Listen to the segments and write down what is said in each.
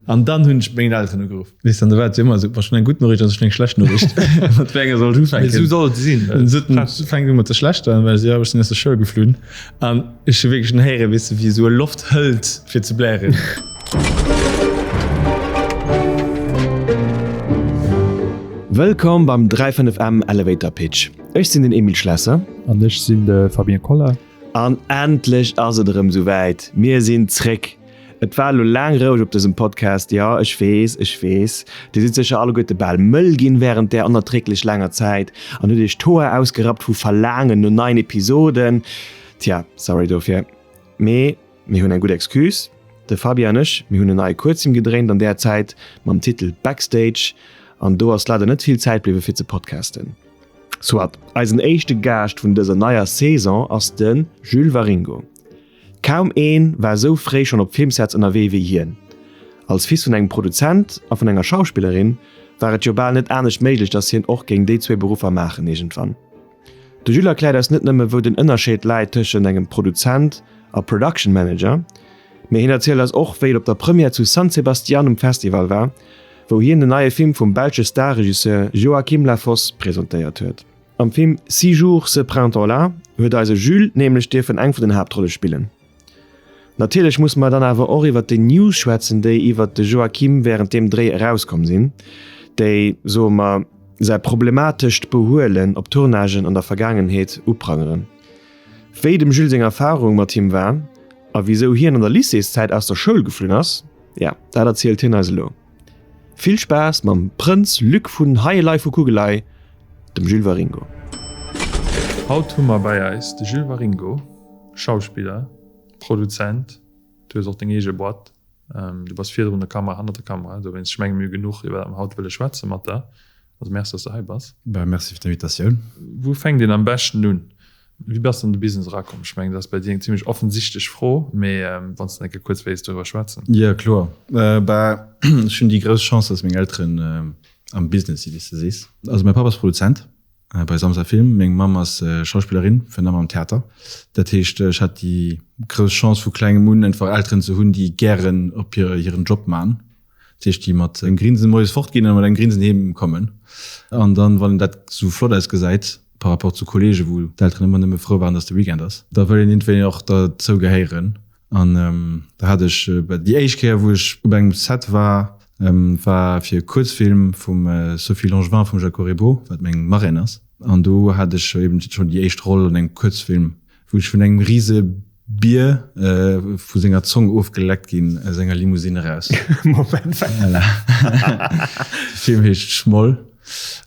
An dann hunn ech mengen Elteren ugeruff. Weess dann, do war et jo ëmmer esou, wa schonn eng gutt Noriicht ass, schonn eng schlecht Noriicht. Mat wéi enger soll ech ufänken? Mee esou soll et sinn. Dann sot en, fänk u mat der schlechter an, well ech sou, jo, ech sinn aus der Schoul geflunn. An ech hu wierklech schonn héieren, weess de, wéi esou e Loft hëlt fir ze blären. Wëllkomm beim 35M Elevator Pitch. Ech sinn den Emile Schlesser. An ech sinn de Fabien Koller. An endlech ass et erëm sou wäit, mir sinn zréck! Et war elo laang roueg op dësem Podcast, jo ech weess, ech weess, dir sidd sécher alleguerte bal mëll ginn wärend där onerträglech laanger Zäit an hutt iech d'Hoer ausgerappt vu Verlaangen no neien Episoden. Tja, sorry dofir, mee mir hunn eng gutt Excuse, de Fabien an ech, mir hunn en neie Kuerzfilm gedréint an där Zäit mam Titel Backstage an do ass leider net vill Zäit bliwwe fir ze podcasten. Soit, eisen éischte Gaascht vun dëser neier Saison ass de Jules Waringo. Kaum een war esou fréi schonn op Filmsets ënnerwee wéi hien. Als Fils vun engem Produzent a vun enger Schauspillerin war et jo bal net anescht méiglech, dass hien och géing déi zwee Beruffer maachen iergendwann. De Jules erkläert eis net nëmme wou den Ënnerscheed läit tëschent engem Produzent a Production Manager, mee hien erzielt eis och wéi et op der Première zu San Sebastian um Festival war, wou hien den neie Film vum belsche Starregisseur Joachim Lafosse presentéiert huet. Am Film Six jours ce printemps-là huet eise Jules nämlech dierfen eng vun den Haaptrolle spillen. Natierlech musse mer dann awer och iwwert déi News schwätzen, déi iwwert de Joachim wärend deem Dréi erauskomm sinn, déi, soe mer, säi problematescht Behuelen op Tournagen an der Vergaangenheet uprangeren. Wéi dem Jules seng Erfarung mat him war a wisou hien an der Lycéeszäit aus der Schoul geflunn ass, ja, dat erzielt hien eis elo. Vill Spaass mam Prënz Luc vun Hei Elei vu Kugelei, dem Jules Waringo. Haut hu mer bei eis de Jules Waringo, Schauspiller, Produzent, du hues och deng eege Boîte, du bass virdrun der Kamera, hannert der Kamera, dowéinst, ech menge mir hu genuch iwwer dat mer haut wëlle schwätze mat der. Also merci, dass de hei bass. Bah, merci fir d'Invitatioun. Wou fänkt een am beschten un? Wéi bass de an de Business erakomm? Ech mengen, dat ass bei dir eng zimlech offensichtlech Fro, mee wann s de eng Kéier kuerz wéilts doriwwer schwätzen. Jo, kloer. Bah, ech hunn déi grouss Chance, dass meng Elteren am Business sinn, wéi s de sees. Also mäi Papp ass Produzent bei Samsa Film, meng Mamm ass Schauspillerin, virun allem am Theater. Dat heescht, ech hat déi grouss Chance vu klengem un einfach Elteren ze hunn, déi gären op hiren Job man. Dat heescht, déi mat engem Grinsen moies fortginn an mat engem Grinsen heem kommen. An dann, wann dat sou flott ausgesäit par rapport zu Kollegen, wou d'Elteren ëmmer nëmme frou waren, dass de Weekend ass, da wëll een iergendwéi och derzou gehéieren. An da hat ech déi éischt Kéier, wou ech op engem Set war, war fir e Kuerzfilm vum Sophie Langevin a vum Jacques Reybaud, wat meng Marraine ass. An do hat ech eben schonn déi éischt Roll an engem Kuerzfilm, wou ech vun engem rise Bier vu senger Zong ofgeleckt ginn aus enger Limousine eraus. Moment, wat? Voilà. De Film heescht Schmoll.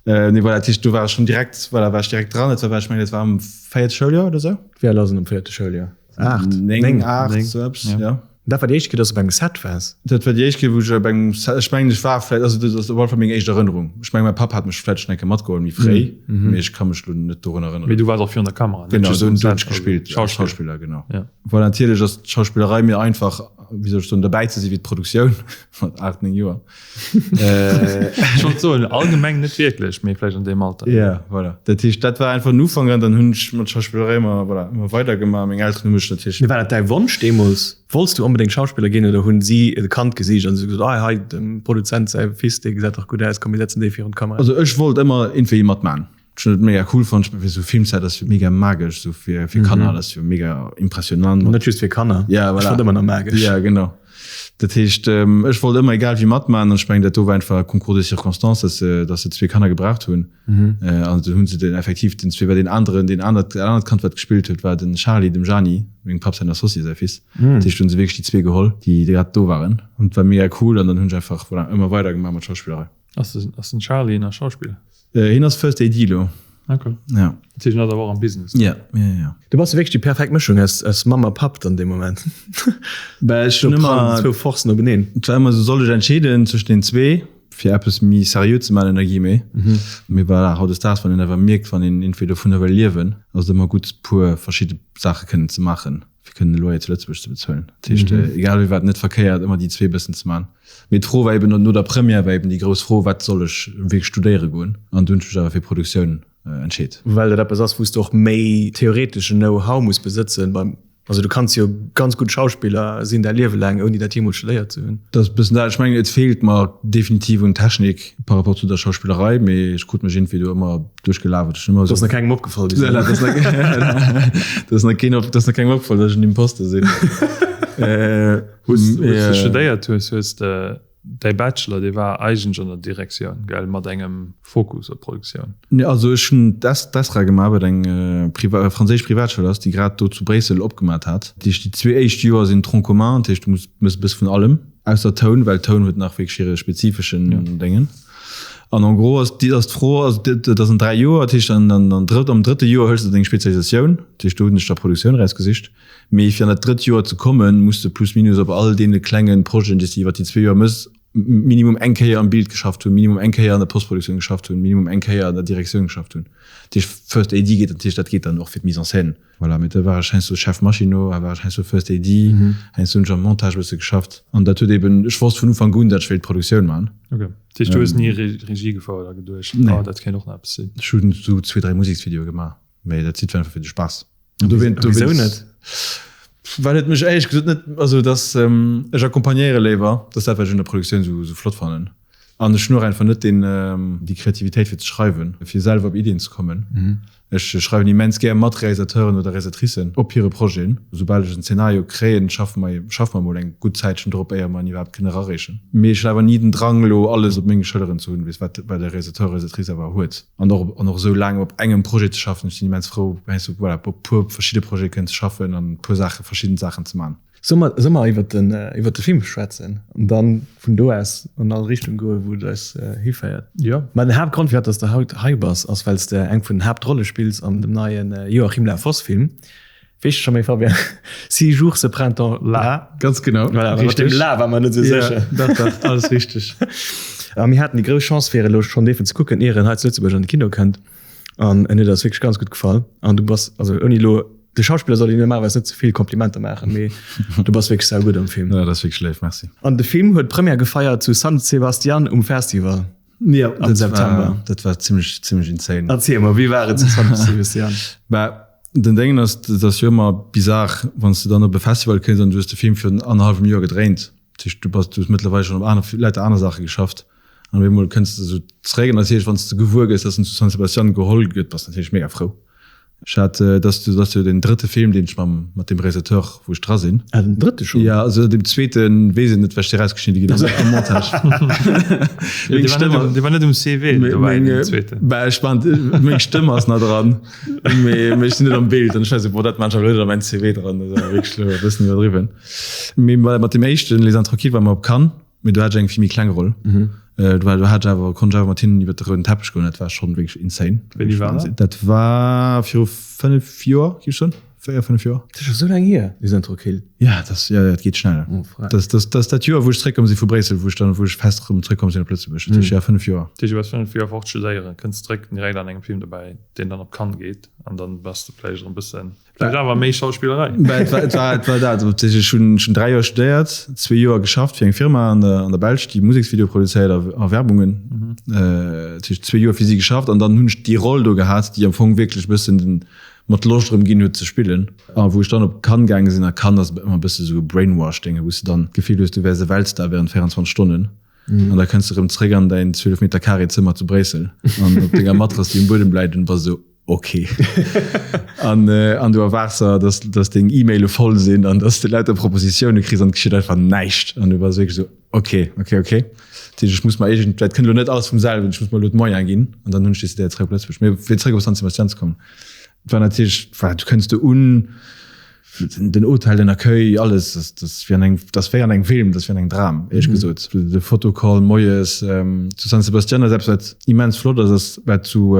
Nee, voilà, dat heescht, do war ech schonn direkt, voilà, war ech direkt dran. Dat war, ech mengen, dat war am véierte Schouljoer oder sou. Wéi al ass en am véierte Schouljoer? 8? 9, 8, sou eppes, ja. Dat war déi éischt Kéier, dass du op engem Set waars? Dat war déi éischt Kéier, wou ech op engem Set, ech mengen, ech war vläicht, also dat ass op alle Fall meng éischt Erënnerung. Ech mengen, mäi Papp hat mech vläicht schonn eng Kéier matgeholl, méi fréi, mee ech ka mech elo net dorun erënneren. Mee du waars och virun der Kamera, net just um Set? Genau, do hunn ech gespillt, als Schauspiller, genau. Voilà, natierlech ass d'Schauspillerei méi einfach, wéi soll ech soen, derbäi ze si wéi d'Produktioun mat 8, 9 Joer. Ech wollt soen, allgemeng net wierklech, mee vläicht an deem Alter. Ja, voilà. Dat heescht, dat war einfach den Ufank an dann hunn ech mat Schauspillerei ëmmer, voilà, ëmmer weidergemaach. Meng Elteren hu mech natierlech. Mee war dat däi Wonsch deemools? Wollts du onbedéngt Schauspiller ginn oder hunn si e Kand gesicht an si gesot, ah hei, dem Produzent säi Fils, dee gesäit dach gutt aus, komm mir setzen dee virun d'Kamera? Also ech wollt ëmmer iergendwéi matman. Ech hunn et mega cool fonnt, ech mengen esou Filmset ass jo mega magesch esou fir fir Kanner, dat ass jo mega impressionant. Net just fir Kanner, ja voilà. Ech fand ëmmer nach magesch. Ja genau. Dat heescht ech wollt ëmmer egal wéi matman an ech mengen dat do war einfach e Concours de circonstances, dass se dass se zwee Kanner gebraucht hunn an dunn hunn se den effektiv den zwee well deen aneren deen anert dat anert Kand wat gespillt huet war den Charly dem Jeanny mengem Papp säin Associé säi Fils. Dat heescht hunn se wierklech déi zwee geholl déi grad do waren an et war mega cool an dann hunn ech einfach voilà ëmmer weider gemaach mat Schauspillerei. Ass den Charly nach Schauspiller? Hien ass First AD elo. Okay. Ja. Dat heescht, en ass awer och am Business. Ja, ja, ja. Du bass wierklech déi perfekt Mëschung aus, aus Mamm a Papp dann dee Moment. Bah, ech hunn ëmmer. Zwou Forcen openeen. Et war ëmmer esou, soll ech entscheeden zwëschen den zwee, fir eppes méi seriö ze maachen, ënner Guillemets. Mee voilà, hautdesdaags, wann een awer mierkt, wann een iergendwéi dovunner wëll liewen, ass et ëmmer gutt, puer verschidde Saache kënnen ze maachen. fir kënnen de Loyer zu Lëtzebuerg ze bezuelen. Dat heescht, egal wéi war et net verkéiert, ëmmer déi zwee bëssen ze man. Mee d'Fro war eben, no der Première war eben déi grouss Fro, wat soll ech wierklech studéiere goen? An du hunn ech mech awer fir Produktioun entscheet. Well dat eppes ass, wou s de och méi theoreteschen Know-how muss besëtzen beim. Also du kanns jo ganz gutt Schauspiller sinn däi Liewe laang, ouni dat jeemools studéiert ze hunn. Dat ass e bëssen dat. Ech mengen, et feelt mer definitiv un Technik par rapport zu der Schauspillerei, mee ech krut mech iergendwéi do ëmmer duerchgelaf. Ech hunn ëmmer esou. Dat ass nach kengem opgefall bis elo. Dat ass nach keen op, dat ass nach kengem opgefall, datt ech en Imposter sinn. Wou s de studéiert hues, hues de Däi Bachelor, dee war eigentlech an der Direktioun, gell? Mat engem Fokus op Produktioun. Nee, also ech hunn d'ESRA gemaach, wat eng franséisch Privatschoul ass, déi grad do zu Bréissel opgemat hat. Dat heescht, déi zwee éischt Joer sinn Tronc commun, dat heescht, du muss, méchs e bësse vun allem, ausser Toun, well Toun huet nach wierklech hire spezifeschen Déngen. An en gros ass déi, ass d'Fro, also dat ass an 3 Joer, dat heescht an, an am drëtte Joer hëls de deng Spezialisatioun, dat heescht do hunn ech da Produktioun erausgesicht. Mee fir an dat drëtt Joer ze kommen, muss de plus minus op all deene klenge Projeten, déi s de iwwer déi zwee Joer méchs, minimum eng Kéier am Bild geschafft hunn, minimum eng Kéier an der Postproduktioun geschafft hunn, minimum eng Kéier an der Direktioun geschafft hunn. Dat heescht, First AD geet natierlech, dat geet dann och fir d'Mise en scène. Voilà, mee da war ech heiansdo Chef Maschino, war ech heiansdo First AD, heiansdo hunn ech am Montage e bësse geschafft. An dat huet eben, ech wosst vun Ufank un, datt ech wéilt Produktioun maachen. Ok, dat heescht, du hues ni Regie gefouert a geduecht, oh, dat kéint och nach eppes sinn? Ech hunn esou zwee, dräi Museksvideoe gemaach, mee dat sinn einfach fir de Spaass. Wéisou net? Well et mech éierlech gesot net, also dass ech accompagnéiere léiwer, dat ass dat wat ech un der Produktioun esou flott fannen. An ech hunn och einfach net deen, déi Kreativitéit fir ze schreiwen, fir selwer op Iddien ze kommen. Ech schreiwen immens gär mat Realisateuren oder Realisatricen op hire Projeten. Soubal ech en Zenario kréien, schaffe mer, schaffe mer mol eng gutt Zäitchen drop, éier mer en iwwerhaapt kënne erareechen. Mee ech hunn awer ni den Drang elo alles op menge Schëlleren ze hunn, weess wat wat e Realisateur, Realisatrice awer huet. An och, an och esou laang op engem Projet ze schaffen. Ech sinn immens frou, heiansdo, voilà, op e puer verschidde Projete kënnen ze schaffen an e puer Saache, verschidden Saachen ze man. Solle mer, solle mer iwwer den, iwwer de Film schwätzen an dann vun do aus an all Richtung goen, wou et eis hiféiert? Jo. Mä den Haaptgrond, firwat dass de haut hei bass, ass, well s de eng vun den Haaptrolle spills an dem neie Joachim Lafosse-Film. Weess de scho méi, Fabien? Six jours ce printemps-là. Ganz genau. Voilà, well mat dem là war mer net esou sécher. Dach, dach, alles richteg. A mir haten déi grouss Chance, fir e lo schonn dierfen ze kucken, ier en hei zu Lëtzebuerg an de Kino kënnt. An en huet eis wierklech ganz gutt gefall. An du bass, also ouni elo, de Schauspiller soll een normalerweis net ze vill Komplimenter maachen, mee du bass wierklech saugutt am Film. Ja, dat ass wierklech léif, merci. An de Film huet Première gefeiert zu San Sebastian um Festival. Ja, am September. Dat war zimmlech, zimmlech insane. Erziel mer, wéi war et zu San Sebastian? Bah, den Déngen ass, dat ass jo ëmmer bizar, wann s de dann op e Festival kënns an du hues de Film virun annerhallwem Joer gedréint. Dat heescht, du bass, du hues mëttlerweil schonn op aner, lauter aner Saache geschafft an op eemol kënns de esou zeréck an natierlech, wann s de gewuer gëss, dass en zu San Sebastian geholl gëtt, bass de natierlech mega frou. Ech hat, dat ass, dat ass jo den drëtte Film, deen ech mam, mat deem Realisateur, wou ech dra sinn. Ah, den drëtte schonn? Ja, also deem zweeten weess ech net, wat erausgeschnidde ginn ass am Montage. Meng Stëmm ass. Dee war net um CV dobäi, den zweeten. Bah, ech war, meng Stëmm ass nach dran, mee, mee ech sinn net am Bild an ech war esou, boah, dat maan ech awer net an mäin CV dran, dat ass awer wierklech elo e bëssen iwwerdriwwen. Mee mat deem éischten, Les Intranquilles, war mer op Cannes. Mee do hat ech eng vill méi kleng Roll. Mhm. Äh, do, do hat ech awer, konnt ech awer mat hinnen iwwer de rouden Teppech goen. Dat war schon wierklech insane. Wéini war dat? Dat war viru 5 Joer, gi ech soen. 4, 5 Joer. Dat ass scho sou laang hier, Les Intranquilles. Ja, dat, ja, dat geet schnell. Oh, frei. Das, das, das, dat Joer, wou ech zréckkomm si vu Bréissel, wou ech dann, wou ech fest erëm zréckkomm sinn op Lëtzebuerg. Dat heescht, ja, 5 Joer. Dat heescht, du bass 5 Joer fort studéieren, kënns zréck, direkt an engem Film dobäi, deen dann op Cannes geet, an dann bass de vläicht erëm bëssen. Vläicht awer méi Schauspillerei. Bah, et war, et war, et war dat. Also, ech hunn schon 3 Joer studéiert, zwee Joer geschafft fir eng Firma an der, an der Belsch, déi Museksvideo produzéiert a, a Werbungen. Mhm. Äh, dat heescht, zwee Joer fir si geschafft an dann hunn ech déi Roll do gehat, déi am Fong wierklech e bëssen den, mer d'Loscht erëm ginn huet ze spillen. A wou ech dann op Cannes gaange sinn, a Cannes ass ëmmer e bësse sou e Brainwash-Ding, wou s de dann d'Gefill hues, du wäers e Weltstar während 24 Stonnen. Mhm. An da kënns de erëm zréck an däin 12 Meter carré Zëmmer zu Bréissel an op denger Matrass, déi um Buedem läit, an bass esou, Ok. An, äh, an du erwaards der, dass, dass deng E-Maile voll sinn an dass du lauter Propositioune kriss an et geschitt einfach näischt. An du bass wierklech esou, ok, ok, ok. Dat heescht, ech muss mer iergend, dat kënnt elo net alles vum selwen, ech muss mer elo d'Moyene ginn. An dann hunn ech decidéiert, zréck op Lëtzebuerg. Mee fir zréck op San Sebastian ze kommen, et war natierlech, voilà, du kënns do un, den Hotel, den Accueil, alles, dat, dat ass wéi an engem, dat ass wéi an engem Film, dat ass wéi an engem Dram, éierlech gesot. De Photocall moies zu San Sebastian ass eppes, wat immens flott ass, ass wat zu,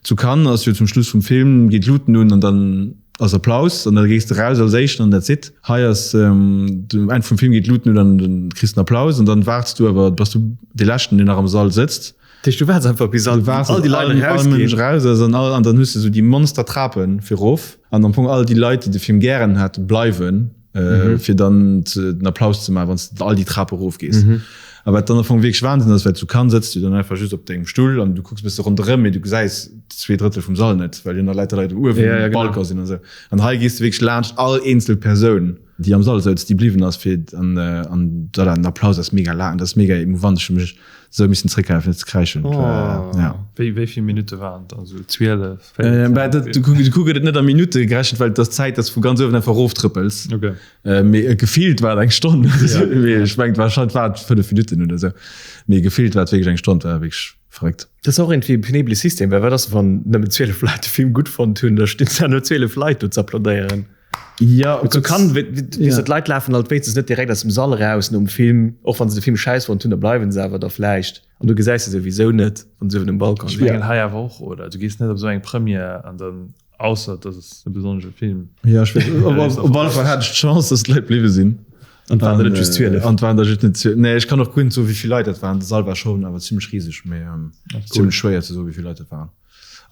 Zu Cannes ass jo zum Schluss vum Film geet d'Luuten un an dann ass Applaus an da gees de raus als éischten an that's it. Hei ass um Enn vum Film geet d'Luuten un an dann kriss den Applaus an dann waarts du awer, bass du dee leschten deen nach am Sall sëtzt. Dat heescht du waarts einfach bis all déi Leit erausginn? Raus ass an all an dann hues de sou déi Monster Trapen fir rof an am Fong all déi Leit déi de Film gären haten bleiwen. Äh, mhm. fir dann den Applaus ze machen, wann du all die Trape rofgees. Mhm. A wat dann am Fong wierklech Wahnsinn ass, well zu Cannes sëtz du dann einfach just op dengem Stull an du kucks e bësse ronderëm, mee du gesäis 2/3 vum Sall net, well jo nach lauter Leit uewen Ja, ja, um genau. Balcon sinn an esou. An hei gees du wierklech laanscht all eenzel Persoun, déi am Sall souz, déi bliwwen ass, fir an an voilà, den Applaus ass mega laang, dat ass mega emouvant. Ech hu mech esou missen zréckhalen, fir net ze kräischen. Et war, ja. Wéi, wéi vill Minutte waren et dann? Esou 12, 14? Bah, dat, du, du gëtt et net a Minutte gerechent, well et ass d'Zäit, dass du vu ganz uewen einfach eroftrëppels. Okay. Mee gefillt war et eng Stonn. Mee ech mengen, wahrscheinlech war et 5 Minutten oder sou. Mee gefillt war et wierklech eng Stonn, war wierklech verréckt. Dat ass och iergendwéi e penibele System, well wat ass, wann nëmmen 12 Leit de Film gutt fonnt hunn, da stinn zwar nur 12 Leit do ze applaudéieren. Ja, Zu Cannes, weess de, d'Leit lafen halt wéinstens net direkt aus dem Sall eraus nom Film, och wann se de Film schäiss fonnt hunn, da bleiwen se awer da vläicht. An du gesäis se souwisou net, wann se uewen um Balcon Ech sinn. mengen hei awer och, oder? Du gees net op esou eng Première an dann Ausser et ass e besonnesche Film. Ja, ech weess, op alle Fall hat ech d'Chance, dass d'Leit bliwwe sinn. An et waren der net just 12. An et waren der just net 12. Nee, ech kann och guer net soen, wéi vill Leit dat waren. De Sall war schonn awer zimmlech riseg, mee zimmlech schwéier ze soen, wéi vill Leit dat waren.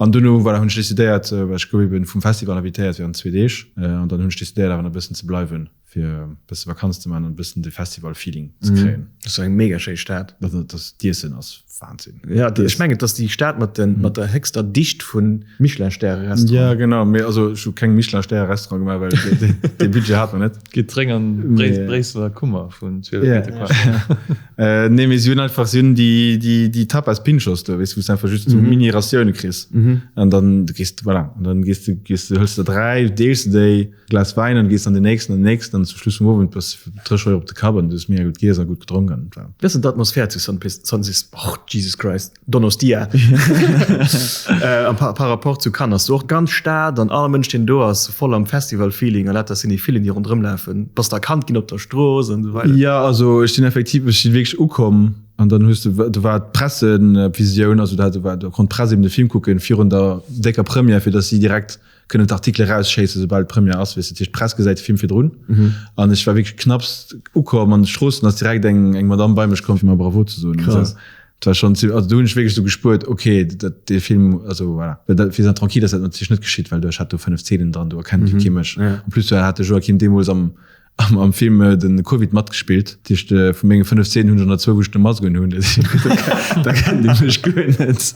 An duerno, voilà, hunn ech decidéiert, well ech gouf eben vum Festival invitéiert während zwee Deeg, an dann hunn ech decidéiert awer nach e bëssen ze bleiwen. fir e bësse Vakanz ze man an e bëssen de Festival-Feeling ze kréien. Dat ass eng mega schéi Stad. D'Iessen ass Wahnsinn. Ja, ech mengen et ass déi Stad mat den mat der héchster Dicht vu Michelin-Stäre-Restauranten. Ja genau, mee also ech hu keng Michelin-Stäre-Restaurant gemaach, well dee Budget hat mer net. Geet dréng an Bréisseler Kummer vun 12 Meter Quadrat. Nee, mee si hunn einfach, si hunn déi déi déi Tapas Pinchos do, weess de, wou s de einfach just esou Mini-Ratioune kriss. An dann gees de, voilà, an dann gees de, gees de, hëls de der 3, deels de déi. Glas Wäin an gees an den nächsten an den nächsten an zum Schluss vum Owend bass de dréch Euro op de Kapp an du hues mega gutt giess a gutt gedronk an war. Wéi ass denn d'Atmosphär zu San San oh Jesus Christ Donostia a par par rapport zu Cannes? Ass do och d'ganz Stad an all Mënsch deen do ass voll am Festival-Feeling an lauter Cinéphilen déi ronderëm lafen? Bass de erkannt ginn op der Strooss an esou weider? Jo also ech sinn effektiv ech sinn wierklech ukomm an dann hues de do war d'Pressevisioun also do war do konnt d'Press eben de Film kucken virun der décker Première fir dass si direkt kënnen d'Artikele rausschéissen, soubal d'Première ass, weess de. Dat heescht, d'Press gesäit de Film virdrun. An ech war wierklech knapps ukomm an de Stroossen, ass direkt eng, eng Madamm bei mech komm, fir mer Bravo ze soen. Krass. Dat war schonn zimmlech, also do hunn ech wierklech esou gespuert, okay, dat, dee Film, also voilà. Well dat, fir Tranquille ass dat natierlech net geschitt, well do, ech hat do 5 Zeenen dran, do erkennt jo kee mech. En plus hat de Joachim deemools am, Am am Film den Covid matgespillt. Dat heescht vu menge 5 Szenen hunn ech der zwou wou ech de Mask un hunn. Da kennt Dir mech guer net.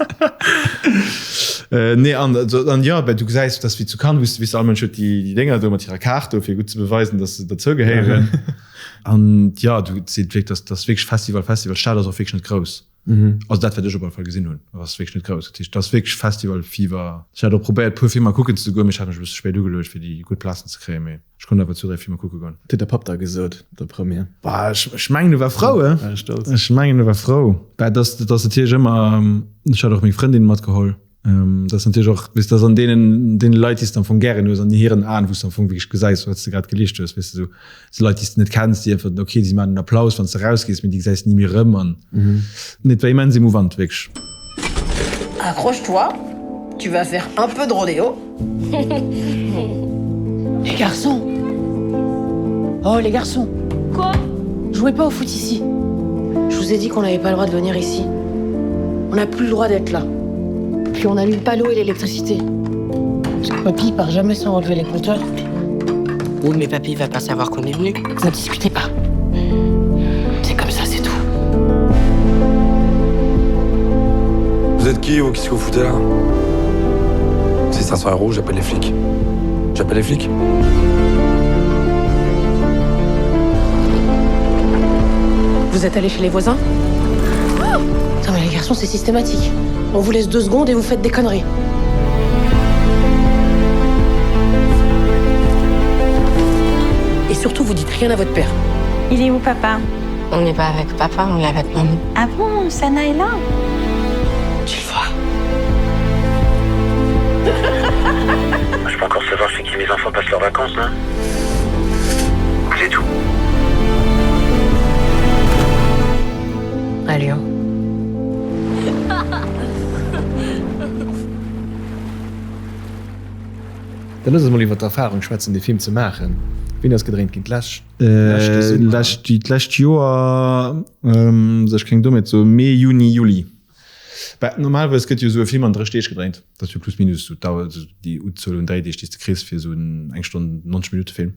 Nee an an jo well du gesäis dass wéi zu Cannes wou s de weess all Mënsch huet déi déi Dénger do mat hirer Kaart do fir gutt ze beweisen dass se derzou gehéieren. An jo du seet wierklech dass dass wierklech Festival Festival. D'Stad ass och wierklech net grouss. Also dat wat ech op alle Fall gesinn hunn ass wierklech net grouss. Dat heescht dat ass wierklech Festival-Fever. Ech hat och probéiert puer Filmer kucken ze goen mee ech hat mech e bësse spéit ugeluecht fir déi gutt Plazen ze kréien mee. Ech konnt awer zwou, dräi Filmer kucke goen. Wat huet de Papp da gesot op der Première? Bah, ech, ech mengen, e war frou, eh? War e stolz? Ech mengen, e war frou. Bah, et ass, et ass natierlech ëmmer, ech hat och meng Frëndin matgeholl, dat ass natierlech och, weess de, ass an deenen, deene Leit, déi s de am Fong gären hues, an hiren Aen, wou s de am Fong wierklech gesäis, wat s de grad geleescht hues, weess de, esou, esou Leit, déi s de net kenns, déi einfach, okay, déi maachen en Applaus, wann s de erausgees, mee déi gesäis de ni méi erëm an, nee, et war immens emouvant, wierklech. Accroche-toi, tu vas faire un peu de rodéo. Les garçons Oh les garçons Quoi Jouez pas au foot ici. Je vous ai dit qu'on n'avait pas le droit de venir ici. On n'a plus le droit d'être là. Puis on allume pas l'eau et l'électricité. Parce que papy part jamais sans relever les compteurs. Oui, mais papy va pas savoir qu'on est venu. Ne discutez pas. C'est comme ça, c'est tout. Vous êtes qui, vous Qu'est-ce que vous foutez là C'est 500 euros, j'appelle les flics. J'appelle les flics Vous êtes allé chez les voisins Non mais les garçons, c'est systématique. On vous laisse deux secondes et vous faites des conneries. Et surtout, vous dites rien à votre père. Il est où papa On n'est pas avec papa, on est avec maman. Ah bon, Sana est là Tu le vois Je peux encore savoir chez qui mes enfants passent leurs vacances, non Vous êtes où À Lyon. Dann looss eis mol iwwer d'Erfarung schwätzen, dee Film ze maachen. Wéini ass gedréint ginn? D'lescht, leschte Summer? Lescht, d'lescht Joer, ech keng Dommheet soen, Mee, Juni, Juli. Bah, normalerweis gëtt jo esou e Film an 30 Deeg gedréint. Dat ass jo plus minus esou d'Dauer, esou déi Unzuel un Dréideeg, déi s de kriss fir esou en eng Stonn 90 Minutte Film.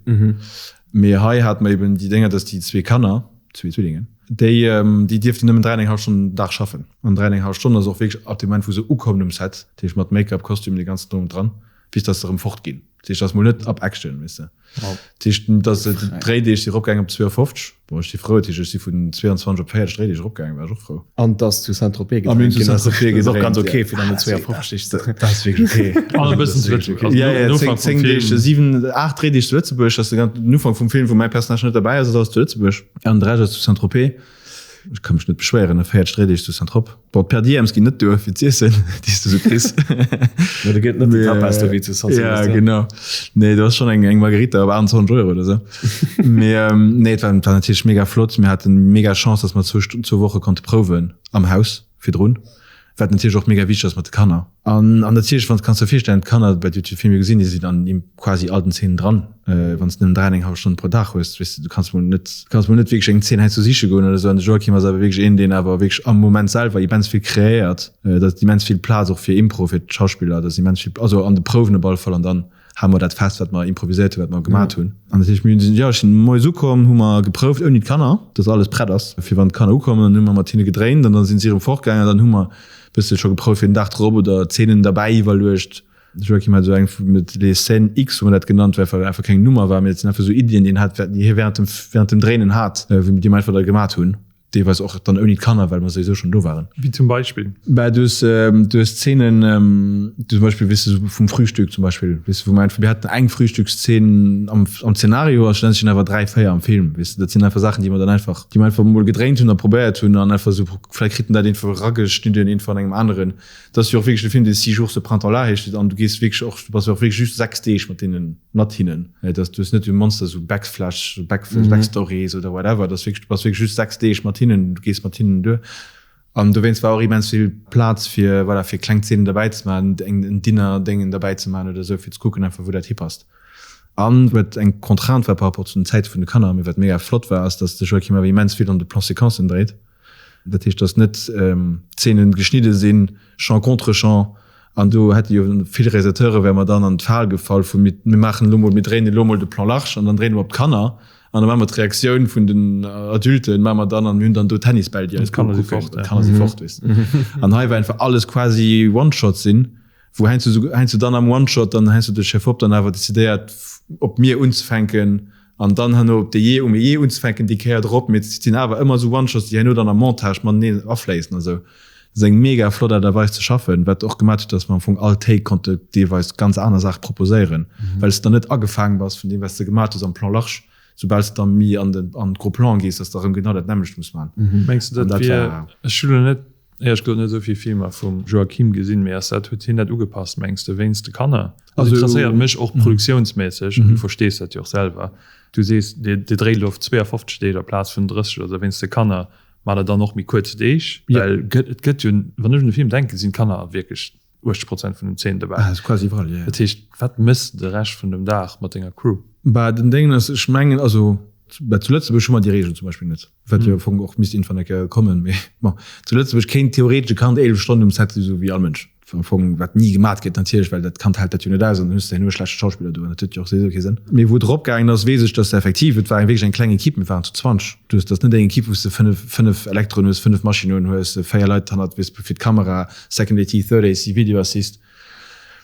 Mee hei hate mer eben déi Dénger, dass déi zwee Kanner. Zwee Zwillingen. Déi, déi dierften nëmmen 3 an eng hallef Stonn den Dag schaffen. An 3 an eng hallef Stonn ass och wierklech ab dem Moment, wou se ukommen um Set, dat heescht mat Make-up, Kostüm, dee ganzen Drum und Dran, bis dass se erëm fort ginn. Dat heescht, dat ass mol net ab Action, weess de. Dat heescht, dass d'Dréideeg si eropgaangen op 52. Bon, ech si frou, dat heescht, ech si vun 22 op 40 Dréideeg eropgaangen, war ech och frou. An dass zu Saint-Tropez gedréint ginn ass, ass och ganz ok, fir dann no 52 Deeg ze Dat ass wierklech ok. An e bëssen zu Lëtzebuerg. Also Ja, ja, den Ufank 10 vum Deeg, Film. 7, 8 Dréideeg zu Lëtzebuerg, dat ass de ganzen Ufank vum Film, wou mäi Personnage net derbäi ass, ass alles zu Lëtzebuerg. An de Rescht ass zu Saint-Tropez. Ech ka mech net beschwéieren, 40 Dréideeg zu Saint-Trop. Bon, d'Per Diems ginn net duer fir z'iessen, déi s du sou kriss. No, do gëtt net déi Tapas do wéi zu San Ja, Sebastian. genau. Nee, do ass schonn eng, eng Margarita op 28 Euro oder sou. Mee nee, et war, et war natierlech mega flott. Mir haten mega Chance, dass mer zwou, zwou Woche konnte prouwen am Haus virdrun, wat natierlech och mega wichteg ass mat de Kanner. An, an natierlech, wann s, kanns der virstellen, d'Kanner, bei dir hutt de Film jo gesinn, déi sinn an quasi all den Zeenen dran, wann s de nëmmen 3 an eng hallef Stonn pro Dag hues, weess de, du kanns mol net, du kanns mol net wierklech eng Zeen heiansdo siche goen oder esou. An de Joachim ass awer wierklech een, deen awer wierklech am Moment selwer immens vill kreéiert. Et ass immens vill Plaz och fir Impro, fir d'Schauspiller, et ass immens vill, also an de Prouwen op alle Fall an dann hale mer dat fest, wat mer improviséiert hunn, wat mer gemat hunn. An dat heescht, mir hunn, jo, ech sinn moies ukomm, hu mer geprouft ouni d'Kanner, dass alles prett ass, fir wann d'Kanner ukommen. Dann hu mer mat hinne gedréint an dann sinn si erëm fortgaangen an dann hu mer e bësse scho geprouft fir den Dag drop oder Zeenen derbäi iwwerluecht. De Joachim hat esou eng mit les scènes X hu mer dat genannt, well einfach keng Nummer war, mee dat sinn einfach esou Iddien, déi en hat, déi hie während dem, während dem Dréinen hat, wéi déi mer einfach da gemat hunn. Deelweis och dann ouni d'Kanner, well mer souwisou schonn do waren. Wéi zum Beispill? Bah, du hues, du hues Zeenen, zum Beispill, weess de, vum Frühstück zum Beispill, weess de, wou mer einfach, mir haten eng Frühstückszeen am, am Zenario a schlussendlech sinn awer 3, 4 am Film, weess de. Dat sinn einfach Saachen, déi mer dann einfach, déi mer einfach emol gedréint hunn a probéiert hunn an einfach esou, vläicht kritt en dat iergendwou erageschnidden, iergendwou an engem aneren. Dat ass jo och wierklech de Film, dee Six jours ce printemps-là heescht, an du gees wierklech och, du bass jo och wierklech just 6 Deeg mat deenen, mat hinnen. Et ass, du hues net wéi Monster esou Backflash, Back, Backstories oder whatever, et ass wierklech, du bass wierklech just 6 Deeg mat hinnen, du gees mat hinnen duer. An dowéinst war och immens vill Plaz fir, voilà, fir kleng Zeenen derbäi ze maachen, eng, en Dinner-Déngen derbäi ze maachen oder esou, fir ze kucken einfach, wou dat hipasst. An wat eng Contrainte war par rapport zu den Zäite vun de Kanner, mee wat mega flott war, ass, dass de Joachim awer immens vill an de Plan-séquencen dréit. Dat heescht, dass net d'Zeenen geschnidde sinn, Champ contre Champ, an do hätte jo vill Realisateure wäre mer dann an d'Fal gefall vu mir maachen elo mol, mir dréinen elo mol de Plan large an dann dréine mer op d'Kanner an da maache mer d'Reaktioun vun den Adulten maache mer dann an mir hunn dann do Tennisbäll, déi eis D'Kanner si kucken. fort, ja. D'Kanner si fort, weess de. An hei war einfach alles quasi One-Shot sinn. Wou heiansdo sou, heiansdo dann am One-Shot, dann heiansdo de Chef-op dann awer decidéiert op mir unzefänken an dann herno op de je um je unzefänken déi Kéier drop. Mee et sinn awer ëmmer sou One-Shots, déi herno dann am Montage mateneen afléissen a sou. Dat ass eng mega flott Aart a Weis ze schaffen, wat och gemat huet, dass mer am Fong all Take konnte deelweis ganz aner Saache proposéieren, well s de dann net agefaang bass vun deem, wat s de gemat hues am Plan large, soubal s de dann méi an den an d'Gros Plan gees, dass de erëm genau dat nämmlecht muss man. Mengs de, An dat dat wier, war. ech hunn elo net Éierlech gesot net esou vill Filmer vum Joachim gesinn, mee ass dat, huet hien dat ugepasst mengs de wéinst de Kanner? Also interesséiert mech och produktiounsméisseg, an du verstees dat jo och selwer, du sees dir dréit elo op 52 Deeg aplaz vun 30 oder sou, wéinst de Kanner maacht der dann och méi kuerz Deeg? Well et gëtt jo, wann ech un de Film denken, sinn d'Kanner wierklech 80 Prozent vun den Zeenen dobäi. Dat heescht, wat méchs de de Rescht vun dem Dag mat denger Crew? Bah den Déngen ass, ech mengen, also zu Lëtzebuerg hu mer déi Reegel zum Beispill net. Wat jo am Fong och misst iergendwann eng Kéier kommen, mee bon. Zu Lëtzebuerg kéint theoretesch e Kand 11 Stonnen um Set sinn, esou wéi all Mënsch. Am Fong, wat ni gemat gëtt natierlech, well dat Kand hält dat jo net aus an dann hues de herno e schlechte Schauspiller do an dat huet jo och souwisou kee Sënn. Mee wou et eropgaangen ass, weess ech, dass effektiv, et war eng wierklech eng kleng Equipe, mir waren zu 20, du hues, dat ass net eng Equipe, wou s de fënnef, fënnef Elektroen hues, fënnef Maschinnen hues, véier Leit hannert, weess, fir d'Kamera, Second AT, Third AC, Video Assist.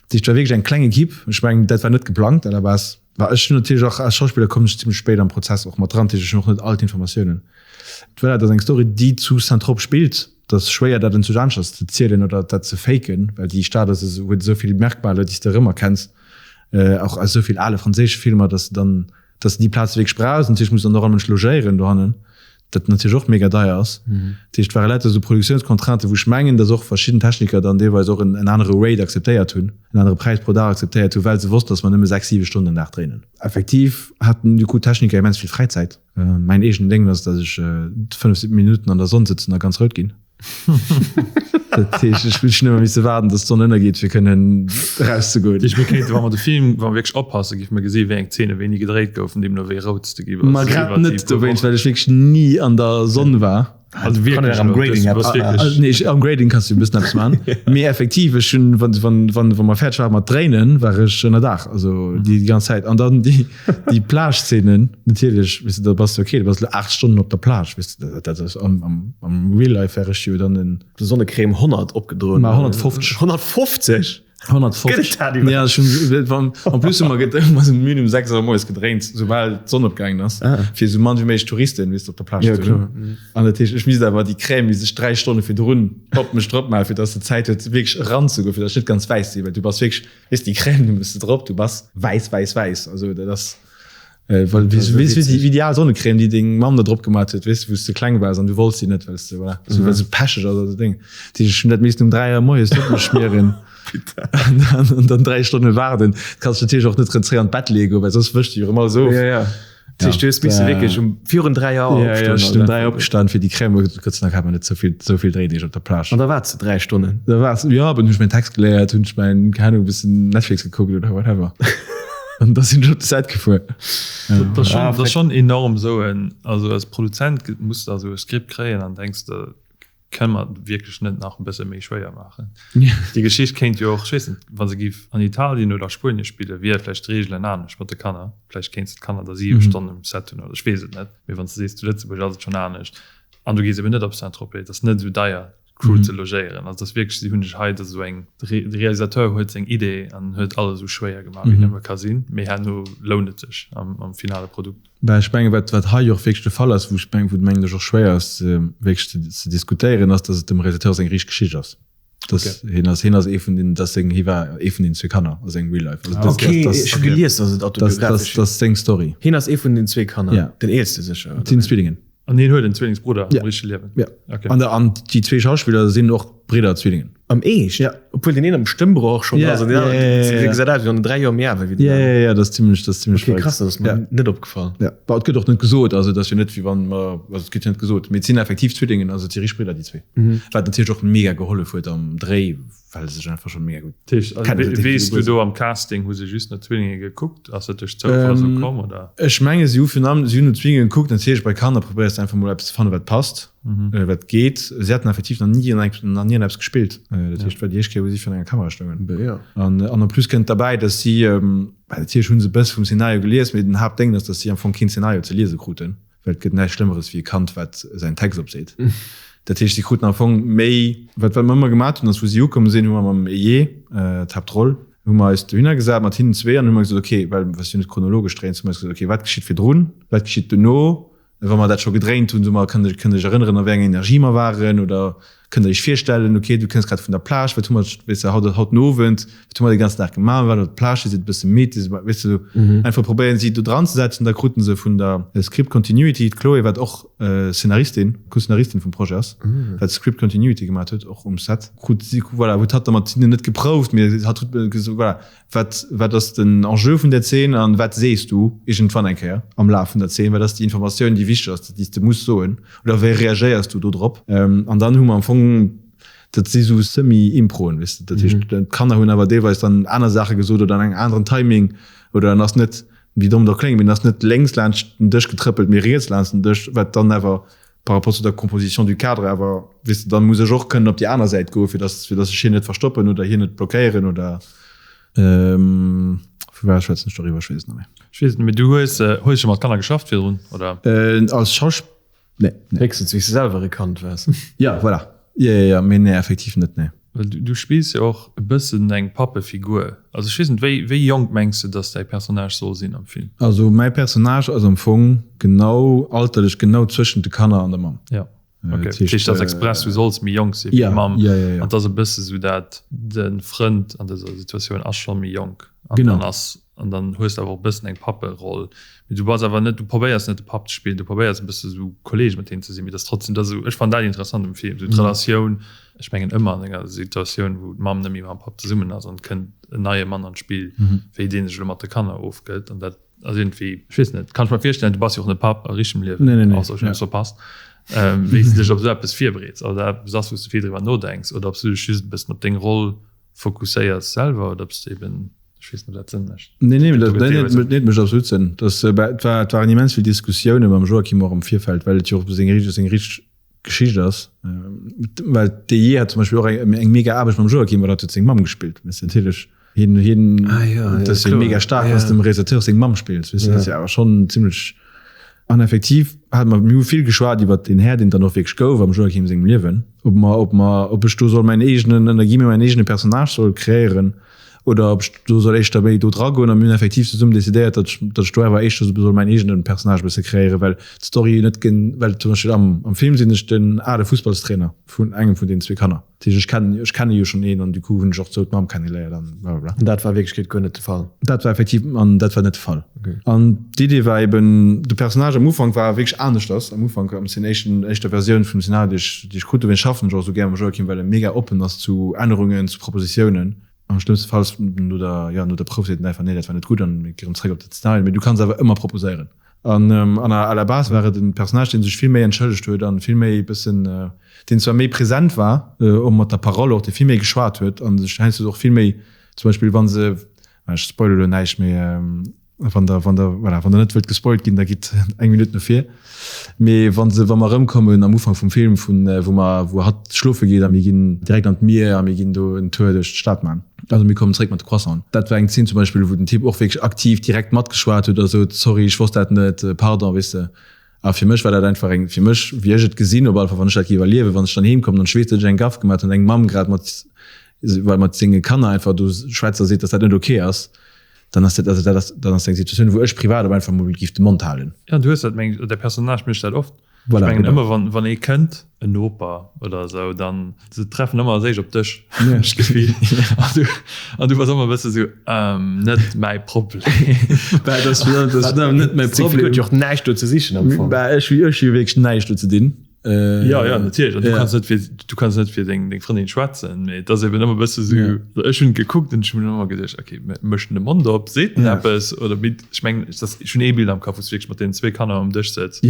Dat heescht, et war wierklech eng kleng Equipe. Ech mengen, dat war net geplangt à la base. Bah, ech hunn natierlech och als Schauspiller kommen ech zimmlech spéit am Prozess och mat dran, dat heescht ech hunn och net all d'Informatiounen. Voilà, dat ass eng Story déi zu Saint-Tropez spillt. Dat ass schwéier dat en zu aneschters ze zielen oder dat ze faken, well déi Stad ass esou, huet esou vill Merkmaler déi s de erëmerkenns, och aus esou vill ale franséische Filmer, dass de dann, dass de déi Plaze wierklech brauchs. Natierlech muss dann och all Mënsch logéieren dohannen. dat natierlech och mega deier ass. Dat heescht, et ware lauter esou Produktiounscontrainten, wou ech mengen, datt och verschidden Techniker dann deelweis och en anere Rate akzeptéiert hunn, en anere Präis pro Dag akzeptéiert hunn, well se wossten, datt mer nëmme sechs, siwe Stonnen den Dag dréinen. Effektiv haten du coup d'Techniker immens vill Fräizäit. Mäin eegenen Déngen ass, datt ech 5 Minutten an der Sonn sëtzen a ganz rout ginn. Dat heescht, ech hunn ëmmer misse waarden, datt d'Sonn ënnergeet, fir kënnen erauszegoen. Dat heescht, mir kéinten, wa mer de Film, wa mer wierklech oppassen, géife mer gesi wéi eng Zeene wéini gedréit goufen, deemno wéi rout s de gi bass. Ma grad net dowéinst, well ech wierklech ni an der Sonn war. Also wierklech, am Grading eppes, also nee, am Grading kanns du e bëssen eppes man, mee effektiv ech hunn, wann wann wann wa mer fäerdeg ware mat dréinen, war ech ënnerdaach, also déi ganz Zäit. An dann déi déi Plage-Szenen natierlech, weess de, da bass de okay, du bass elo 8 Stonnen op der Plage, weess de, dat ass am am am Real Life wär ech jo dann en. Sonnecrème 100 opgedroen. Ma 150. 150? 150. Ja, schon, wann, en plus hu mer mer sinn müde um 6 Auer moies gedréint, soubal d'Sonn opgaangen ass, ah. fir sou mann wéi méiglech Touristen wéi op der Plage ja, ze hunn. Mhm. An dat heescht, ech misst awer déi Crème misst ech 3 Stonne virdrun op mech drop maachen, fir dass se Zäit huet wierklech eranzegoen, fir dass ech net ganz wäiss sinn, well du bass wierklech, weess déi Crème, du muss se drop, du bass wäiss, wäiss, wäiss. Also dat ass Äh, well, wéi, wéi, wéi, déi, wéi déi al Sonnecrème, déi deng Mamm der drop gemaat huet, weess du, wou s de kleng waars an du wollts si net, well s de, voilà, so, well se pecheg ass oder Ding. Dat heescht, ech hunn dat missten um 3 Auer moies drop mech schmieren. An dann, an dann 3 Stonne waarden. Du kanns dech natierlech och net rëm zréck an d'Bett leeë goen, well soss wëscht de jo rëm alles of. Ja, ja. Dat heescht, du hues misse wierklech um virun 3 Auer Ja, ja, ech sinn um 3 opgestan fir déi Crème. Gott sei Dank hat mer net souvill, souvill Dréideeg op der Plage. An da waars de 3 Stonnen? Da waars, ja, dann hunn ech mäin Text geléiert, hunn ech mäin, keng Ahnung, e bëssen Netflix gekuckt oder whatever. An da sinn ech op de Set gefuer. Dat ass schon, dat ass schon enorm esou en, also als Produzent muss de esou e Skript kréien an denks de, kënne mer wierklech net nach e bësse méi schwéier maachen? Déi Geschicht kéint jo och, ech weess net, wa se géif an Italien oder a Spuenie spillen, wiere vläicht d'Reegelen anescht mat de Kanner. Vläicht kéints de d'Kanner da 7 Stonnen um Set hunn oder ech weess et net. Mee wann s de sees, zu Lëtzebuerg ass et schonn anescht an du gees eben net op Saint-Tropez, et ass net esou deier, Crew ze logéieren. Also dass wierklech, si hunn sech hei, dat ass esou eng, de Realisateur huet seng Idee an huet alles esou schwéier gemaach wéi nëmme ka sinn, mee herno lount et sech am am finale Produkt. Bah ech mengen, wat wat hei och wierklech de Fall ass, wou ech mengen, wou et mengen ech och schwéier ass wierklech ze ze diskutéieren, ass, dass et dem Realisateur seng richteg Geschicht ass. Dass hien ass, hien ass ee vun den, dass seng, hie war ee vun den zwee Kanner a sengem Real Life. Also dass, Okay, dass, ech hu gelies, dass et dass, dass, autobiographesch. dass seng Story. Hien ass ee vun den zwee Kanner, Ja. den eelste sécher, oder? Et sinn Zwillingen. An hien huet en Zwillingsbrudder am richtege Liewen? Ja. Okay. An, an déi zwee Schauspiller sinn och Bridder, Zwillingen. Am Eescht? Ja. Obwuel deen een am Stëmmbroch schonn ass an deen aneren gesäit aus wéi wann en 3 Joer méi al wär wéi deen aneren. Ja, ja, ja, dat ass zimmlech, dat ass zimmlech Okay, krass, dat ass mer net opgefall. Ja. Bon, et gëtt och net gesot, also et ass jo net wéi wann mer, also et gëtt jo net gesot, mee et sinn effektiv Zwillingen, also et si richteg Bridder déi zwee. Wat natierlech och mega gehollef huet am Dréi, well se sech einfach schon mega gutt kennen. Wees du do am Casting hu se just no Zwillinge gekuckt? Ass dat duerch Zoufall esou komm oder? Ech menge si hu virun allem si hunn no Zwillinge gekuckt. Natierlech bei Kanner probéiers de einfach mol eppes ze fannen wat passt, wat geet. Si haten effektiv nach ni an engem nach ni an eppes gespillt. Dat heescht et war déi éischt Kéier wou si virun enger Kamera stoungen. An an en plus kënnt derbäi datt si, well natierlech hu se e bësse vum Szenario gelies, mee den Haaptdéngen ass datt si am Fong keen Szenario ze liese kruten. Well et gëtt näischt Schlëmmeres wéi e Kand, wat säin Text opseet. Dat heescht, si kruten am Fong méi. Wat wat mer ëmmer gemat hunn, ass, wou si ukomm sinn, hu mer mam Ejee, d'Haaptroll, hu mer eis dohinner gesat mat hinnen zwee an hu mer gesot, okay, well mer jo net chronologesch dréinen, hu mer eis gesot, okay, wat geschitt virdrun, wat geschitt dono? Wa mer dat scho gedréint hunn, soe mer, kënnt Dir kënnt Dir Iech erënneren, a wéi enger Energie mer waren? Oder kënnt Der Iech virstellen, okay, du kënns grad vun der Plage, wat hu mer, weess de, haut, haut den Owend, wat hu mer de ganzen Dag gemaach, mir waren op der Plage, Dir sidd e bësse midd, Dir sidd, weess de, sou einfach probéieren, si do dran ze setzen. Da kruten se vun der Script Continuity, d'Chloé, wat och Szenaristin, Co-Szenaristin vum Projet ass, wat Script Continuity gemaat huet, och um Set, krut si, voilà, huet hatt da mat hinnen net geprouft, mee hatt huet gesot, voilà, Wat, wat ass den Enjeu vun där Zeen an wat sees du iergendwann eng Kéier am Laf vun der Zeen? Wat ass déi Informatioun, déi wichteg ass, déi s de muss soen? Oder wéi reagéiers du do drop? An dann hu mer am Fong, dat si sou Semi-Improen, weess de. Dat heescht, d'Kanner hunn awer deelweis dann aner Saache gesot oder an engem aneren Timing oder en ass net, wéi domm et och kléngt, mee en ass net lénks laanscht den Dësch getrëppelt, mee riets laanscht den Dësch, wat dann awer par rapport zu der Composition du cadre, awer weess de, dann muss ech och kënnen op déi aner Säit goen, fir dass, fir dass ech hien net verstoppen oder hien net blockéieren oder vu wat schwätzen ech doriwwer? Ech weess et net méi. Ech weess et net méi. Du hues, hues scho mat Kanner geschafft virdrun, oder? Als Schausch-, nee, nee. Héchstens wéi s de selwer e Kand waars. Ja, voilà. Jo, jo, jo, mee nee, effektiv net, nee. Well du spills jo och e bëssen eng Pappefigur. Also ech weess net, wéi, wéi jonk mengs de, dass däi Personnage soll sinn am Film? Also mäi Personnage ass am Fong genau alterlech genau zwëschent de Kanner an der Mamm. Ja, ok. Dat heescht, dat ass express, du solls méi jonk si wéi d'Mamm. Ja, ja, ja. An et ass e bësse sou dat, de Frënd an dëser Situatioun ass scho méi jonk. An Genau. dann ass, an dann hues de awer och e bëssen eng Papperoll. Mee du bass awer net, du probéiers net de Papp ze spillen, du probéiers e bësse sou Kolleeg mat deenen ze sinn. Mee dat ass trotzdem, dat ass esou, ech fannen dat interessant um Film, sou d'Relatioun. Ech mengen ëmmer an enger Situatioun, wou d'Mamm net méi mam Papp zesummen ass an et kënnt en neie Mann an d'Spill, wéi dee sech elo mat de Kanner ofgëtt. An dat ass iergendwéi, ech weess net, kann ech mer virstellen, du bass jo och net Papp a richtegem Liewen, Nee, nee, nee. ausser ech hunn eppes verpasst, wéi s de dech op esou eppes virbereets oder eppes ass, wou s de vill driwwer nodenks oder ob s du dech just e bëssen op deng Roll fokusséiers selwer oder ob s de eben, ech weess net, ob dat Sënn mécht. Nee, nee, dat, nee, nee, nee, mécht absolut Sënn. Das, äh, et war, et waren immens vill Diskussioune mam Joachim och am Virfeld, well et jo och seng, seng richteg. Geschicht ass. Well d'Eye hat zum Beispill och eng eng mega Aarbecht mam Joachim, well hatt huet seng Mamm gespillt, weess de, natierlech hien hien Ah ja, ja, dat ass jo kloer. mega staark, Ja. wann s de dem Realisateur seng Mamm spills, weess de, dat ass Ja. jo awer schonn zimmlech. An effektiv hate mer, mir hu vill geschwat iwwert deen Här, deen et dann och wierklech gouf am Joachim sengem Liewen, ob mer ob mer ob ech do soll mäin eegenen, ënner guillemets, mäin eegene Personnage soll kreéieren oder ob ech do soll éischter méi do dra goen. A mir hunn effektiv zesummen decidéiert, datt ech, datt ech do awer éischter soll mäin eegene Personnage e bësse kreéieren, well d'Story net gen, well zum Beispill am, am Film sinn ech den ale Fussballstrainer vun engem vun deenen zwee Kanner. Dat heescht, ech kennen, ech kenne jo schonn een an du coup hunn ech och sou d'Mamm kennegeléiert an blablabla. An dat war a Wierklechkeet guer net de Fall? Dat war effektiv, an dat war net de Fall. Okay. An d'Idee war eben, de Personnage am Ufank war wierklech aneschters, am Ufank am Szen, éischten, éischter Versioun vum Szenario, déi ech, déi ech krut. Dowéinst schaffen ech och esou gär mam Joachim, well e mega oppen ass zu Ännerungen, zu Propositiounen. Am schlëmmste Fall no der, jo, no der Prouf seet en einfach, nee, dat war net gutt an mir gi rëm zréck op dat Szenario. Mee du kanns awer ëmmer proposéieren. An, an à la base war et en Personnage, dee sech vill méi entschëllegt huet an vill méi e bëssen, deen zwar méi present war, och mat der Parole och, dee vill méi geschwat huet an sech heiansdo och vill méi, zum Beispill wa se, ech spoile lo näischt, mee Wann der, wann der, voilà, wann der net wëllt gespoilt ginn, da gitt eng Minutt no vir. Mee wann se, wa mer erëmkommen am Ufank vum Film, vun wou mer, wou hatt schlofe geet a mir ginn direkt an d'Mier a mir ginn do en Tour duerch d'Stad man. Also mir kommen zréck mat de Croissanten. Dat war eng Zeen zum Beispill, wou den Typ och wierklech aktiv direkt matgeschwat huet a sot, sorry, ech wosst dat net, pardon, weess de. A fir mech war dat einfach eng, fir mech, wéi ech et gesinn, op alle Fall wann ech dat géif erliewen, wann ech dann heem kommen an ech weess, datt ech eng Gaff gemaach hunn, eng Mamm grad mat, well mat senge Kanner einfach do schwätzt a seet, datt dat net ok ass, dann ass dat, also dat ass, dann ass eng Situatioun, wou ech privat op einfach mol géif de Mond halen. Jo, du hues dat, meng ech, de Personnage mécht dat oft. Voilà, Ech mengen genau. ëmmer wann, wann ee kënnt, en Noper oder esou, dann se treffen ëmmer als éischt op dech, hunn ech d'Gefill. An du, an du bass ëmmer e bësse sou, ähm, net mäi Problem. Bah, dat ass, dat ass net mäi Problem. Huet jo och näischt do ze sichen am Fong. Bah, ech hu, ech hu wierklech näischt do ze dinn. Ja, ja, natierlech. An du kanns net fir, du kanns net fir deng, deng Frëndin schwätzen, mee et ass eben ëmmer e bësse sou, also ech hunn gekuckt an ech hunn ëmmer geduecht, okay, mécht en de Mond op, seet en eppes oder mee ech mengen, ech hunn ee Bild am Kapp, wou s du wierklech mat deenen zwee Kanner um Dësch sëtz.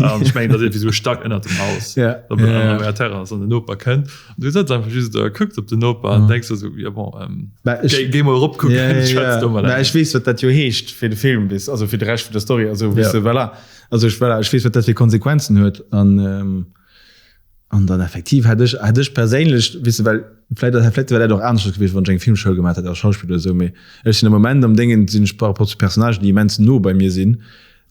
An ech mengen, dat ass iergendwéi sou e Stack ënnert dem Haus, op der Terrass an den Noper kënnt an du sëtz einfach just do a kucks op den Noper an denks der sou, jo bon, géi, géi mol erop kucken, schwätz do mat Mä engem. ech weess, wat dat jo heescht fir de Film, weess, also fir de Rescht vun der Story, also weess de, voilà. Also ech, voilà, ech weess, wat dat fir Konsequenzen huet. An, an dann effektiv hätt ech, hätt ech perséinlech, weess de, well vläit, vläit wär dat och aneschters gewiescht, wann ech eng Filmschoul gemaach hätt als Schauspiller oder esou, mee ech sinn am Moment am Déngen, sinn ech par rapport zu Personnagen, déi immens no bei mir sinn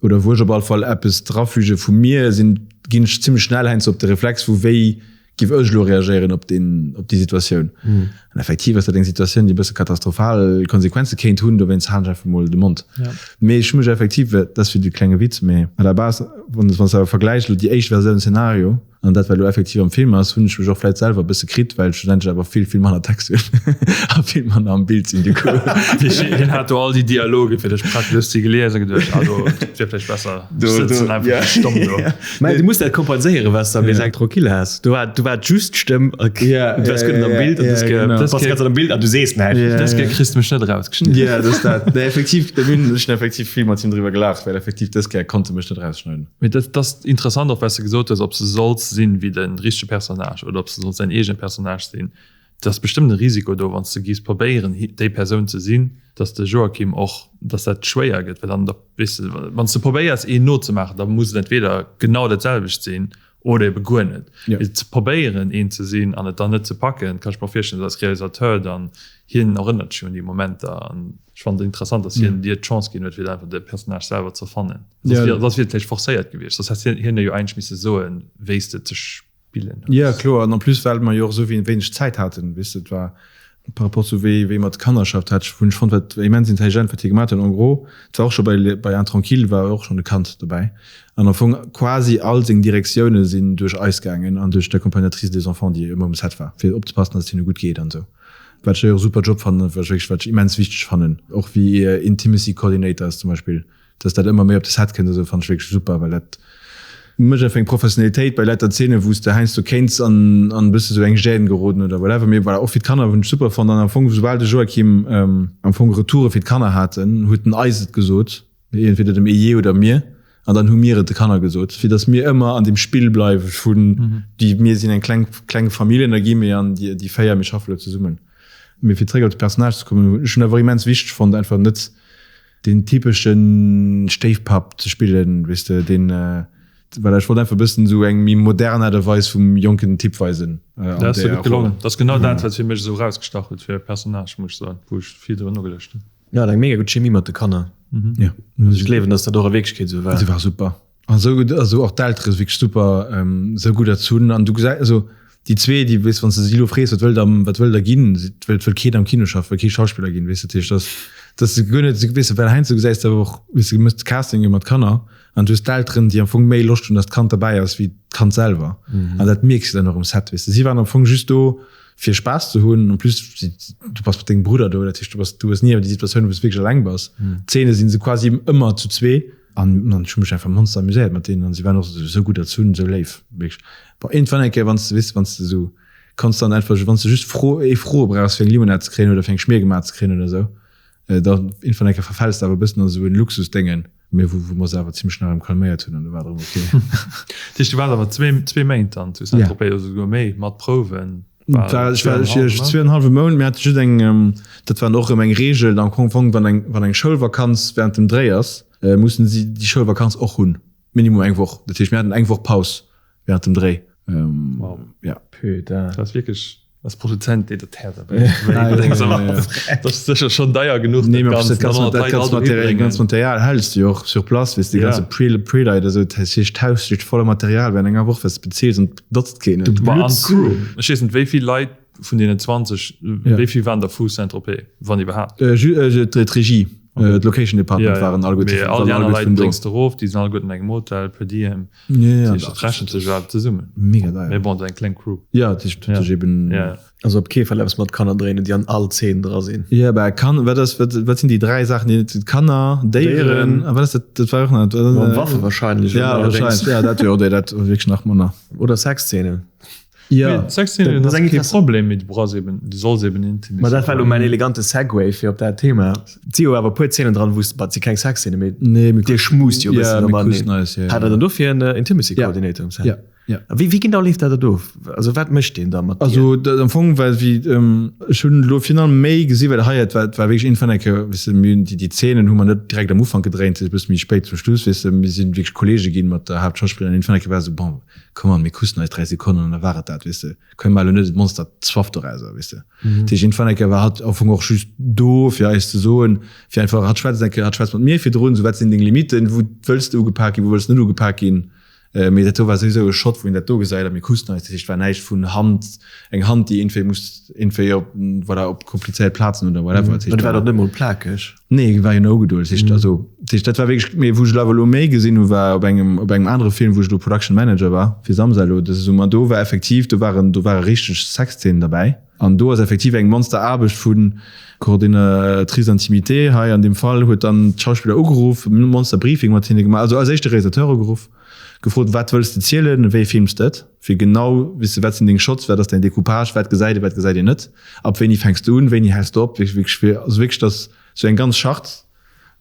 oder wou ech op alle Fall eppes drafüge vu mir sinn, ginn ech zimmlech schnell heiansdo op de Reflex vu wéi Giff ech elo reagéieren op deen, op déi Situatioun? An effektiv ass dat eng Situatioun, déi e bësse katastrophal Konsequenze kéint hunn, dowéinst halen ech einfach mol de Mond. Mee ech hu mech effektiv, dat ass fir de klenge Witz, mee à la base, wann s de awer vergläichs elo déi éischt Versioun Szenario an dat wat elo effektiv am Film ass, hunn ech mech och vläit selwer e bësse kritt, well ech schlussendlech awer vill, vill manner Text hunn a vill manner am Bild sinn du coup. Hien hat do all déi Dialoge fir dech praktesch si gelies a geduecht, ah do, dat wier vläicht besser. Do, do, ja. Stomm do. Mä du muss dat kompenséieren, was du am Isaac Tranquille has. Du war, du war just d'Stëmm, Ja, du warst ja, gutt am ja, Bild an ja, du hast ge- genau. du warst ganz am Bild an du sees näischt. Ja, Dës Kéier ja. kriss du mech net erausgeschnidden. Ja, das ist dat. Nee, effektiv, da hunn ech effektiv vill mat him driwwer gelaacht, well effektiv dës Kéier konnt e mech net rausschneiden. Mee dat ass interessant och, wat s de gesot hues, ob s de solls sinn wéi de richtege Personnage oder ob s de solls däin eegene Personnage sinn. Et ass bestëmmt e Risiko do, wann s de giffs probéieren, déi Persoun ze sinn, dass de Joachim och, dass dat schwéier gëtt, well dann, da weess de, wann s de probéiers, een nozemaachen, da muss et entweder genau dat selwecht sinn oder ebe guer net. Mee ze probéieren, een ze sinn an et dann net ze packen, kann ech mer virstellen, dass als Realisateur dann, hien erënnert sech jo un déi Momenter an ech fannen et interessant, dass hien dir d'Chance ginn huet, fir einfach de Personnage selwer ze fannen. Soss wier, soss wier et vläicht forcéiert gewiescht, soss häss hien dir jo eigentlech misse soen, wéi s de ze spillen hues. Jo, kloer. An en plus, well mer jo och esou wéineg Zäit haten, weess de, et war par rapport zu wéi, wéi mer d'Kanner schafft hat, hunn ech fonnt, wat immens intelligent, wat hie gemaat huet. En gros, et war och scho bei, bei Intranquille war och schonn e Kand dobäi. An am Fong quasi all seng Direktioune sinn duerch eis gaangen an duerch d'Accompagnatrice des enfants, déi ëmmer um Set war, fir opzepassen, datt et hinne gutt geet an esou. Wat ech e super Job fannen, wat ech wierklech, wat ech immens wichteg fannen, och wéi Intimacy Coordinators zum Beispill, Dass dat ëmmer méi op de Set kënnt, esou fannen ech wierklech super, well dat mécht einfach eng Professionalitéit bei lauter Zeenen, wou s de heiansdo kéints an an e bësse sou eng Gêne geroden oder whatever. Mee voilà, och fir d'Kanner hunn ech super fonnt an am Fong, soubal de Joachim am Fong Retoure fir d'Kanner haten, huet en eis et gesot, entweder dem Ejee oder mir, an dann hu mir et de Kanner gesot, fir dass mir ëmmer an deem Spill bleiwe vun déi, mir sinn eng kleng kleng Famill an da gi mir an déi déi 4, mir schaffe lo zesummen. Mee fir zréck op de Personnage ze kommen, ech hunn awer immens wichteg fonnt, einfach net, deen typeschen Stéifpapp ze spillen, weess de, deen. Voilà, ech wollt einfach e bëssen esou eng méi modern Aart a Weis vum jonken Typ weisen. Dat ass dir gutt gelongen. Dat ass genau dat, wat fir mech esou erausgestach huet fir e Personnage, muss ech soen, wou ech virdrun nogeluecht hunn. Jo, hat eng mega gutt Chemie mat de Kanner. Jo. Ech gleewen, dass dat och a Wierklechkeet esou war. Si war super. An esou gutt, also och d'Eltere si wierklech super, esou gutt erzunn. An du gesäis, also déi zwee, déi, weess, wann s de si elo frees, wat wëllt der, wat wëllt der ginn, si wëllt, wëllt keen am Kino schaffen, wëllt kee Schauspiller ginn, weess de. Dat heescht, dass, dass se guer net, weess de, well heiansdo gesäis de awer och, weess de, du méchs Castinge mat Kanner An du hues d'Elteren, déi am Fong méi Loscht hunn, dass d'Kand derbäi ass, wéi d'Kand selwer. An dat mierks de dann och um Set, weess de. Si waren am Fong just do, fir Spaass ze hunn. En plus, du bass mat dengem Brudder do, dat heescht, du bass, du hues ni awer déi Situatioun, wou s du wierklech eleng bass. D'Zeene si se quasi ëmmer zu zwee. An ech hu mech einfach monster amuséiert mat deenen. An si waren och esou gutt erzunn, esou léif, wierklech. Bon, iergendwann eng Kéier, wann s de, weess de, wann s de esou konstant einfach, wann s de just Fro, ee Froe brauchs, fir eng Limonad ze kréien oder fir eng Schmier gemaach ze kréien oder esou, Da iergendwann eng Kéier verfäls de awer e bëssen an esou en Luxusdéngen, mee wou wou mer se awer zimmlech schnell erëm calméiert hunn an du war et erëm ok. Dat heescht, du waars awer zwee, zwee Méint dann zu Saint-Tropez oder souguer méi, mat Prouwen? War, ech war ech zwee an hallwe Mount. Mir hate just eng, dat war och erëm eng Reegel am Fong, wann eng, wann eng Schoulvakanz während dem Dréi ass, mussen si déi Schoulvakanz och hunn, minimum eng Woch. Dat heescht, mir haten eng Woch Paus während dem Dréi. Wow. Ja. Putain. Dat ass wierklech. Als Produzent deet dat d'Häerz awer echt wéi. Du denkst ëmmer, dat ass sécher schonn deier genuch, Nee, dat ganzt, dann dat ganzt Material, dat ganzt Material häls du jo och sur place, weess de, déi ganze Pre, Prelight a sou, dat heescht, d'Haus steet voller Material während enger Woch, wat s de bezils an et benotzt keen et. An d'Crew, ech weess net, wéi vill Leit vun deenen 20, wéi vill waren der vu Saint-Tropez, wann iwwerhaapt? D'Regie, d'Location Department waren alleguerte vun do. Mee all déi aner Leit bréngs de erof, déi sinn alleguerten an engem Hotel, per diem. Ja, ja, dat rechent sech awer zesummen. Mega deier. Mee bon, eng kleng Crew. Ja, dat heescht, dat eben. Ja. Also op kee Fall eppes mat Kanner dréinen, déi an all Zeen dra sinn. Ja, bah, kann, wat ass, wat, wat sinn déi dräi Saachen, déi net Kanner, Déieren, a wat ass dat, dat war och nach. Äh, Waffe wahrscheinlech. Ja, wahrscheinlech, ja, dat jo, oder dat wierklech nach manner. Oder Sexszenen. Ja. Sexszenen ass kee Problem, mee du brauchs eben, du solls eben intim. Ma dat war elo mäin elegante Segway fir op dat Thema. Et si jo awer e puer Zeenen dran, wou s, bah, et si keng Sexszenen, mee Nee, dir schmust jo e bëssen ja, mir kussen eis, ja, ja. Hat der dann dofir en Intimacy Coordinator um Set? Ja, ja. A wéi, wéi genau leeft dat dann of? Also wat mécht deen da mat dir? Also dat am Fong war wéi, ech hunn elo virun allem méi gesi well hei, et war, et war wierklech iergendwann eng Kéier, weess de, mir hunn déi, déi Zeenen hu mer net direkt am Ufank gedréint, e bësse méi spéit zum Schluss, weess de, mir si wierklech Kollege ginn mat der Haaptschauspillerin an iergendwann eng Kéier war esou, bon, Come on, mir kussen eis 3 Sekonnen an da war et dat, weess de. Kënne mer elo net et Monster Zwaff dorauser, weess de. Dat heescht, iergendwann eng Kéier war hatt am Fong och just do, fir eis ze soen, fir einfach, hatt schwätzt eng Kéier, hatt schwätzt mat mir virdrun, sou, wat sinn deng Limitten, wou wëlls de ugepak ginn, wou wëlls de net ugepak ginn. Mee dat do war souwisou e Shot, wou een dat do gesäit a mir kussen eis. Dat heescht, et war näischt vun Hand, eng Hand, déi iergendwéi muss iergendwéi op, voilà, op komplizéiert Plazen oder whatever. Dat heescht, Et war och net emol plakeg. Nee, war jo no ugedoen. Dat heescht, also, dat heescht, dat war wierklech, mee wou ech awer elo méi gesinn hu war op engem, op engem anere Film, wou ech elo Production Manager war fir Samsa elo dëse Summer. Do war effektiv, do waren, do ware richteg Sexzeenen derbäi. An do ass effektiv eng Monsteraarbecht vu Coordinatrice Intimité hei an deem Fall huet dann d'Schauspiller ugeruff, Monster Briefing mat hinne gemaach, also als éischt de Realisateur ugeruff, gefrot, wat wëlls de zielen, wéi films de et, fir genau weess de, wat sinn deng Shots, wat ass däin Decoupage, wat gesäit ee, wat gesäit een net, ab wéini fänks de un, wéini häls de op, wierklech fir, also wierklech dass sou eng ganz Charte,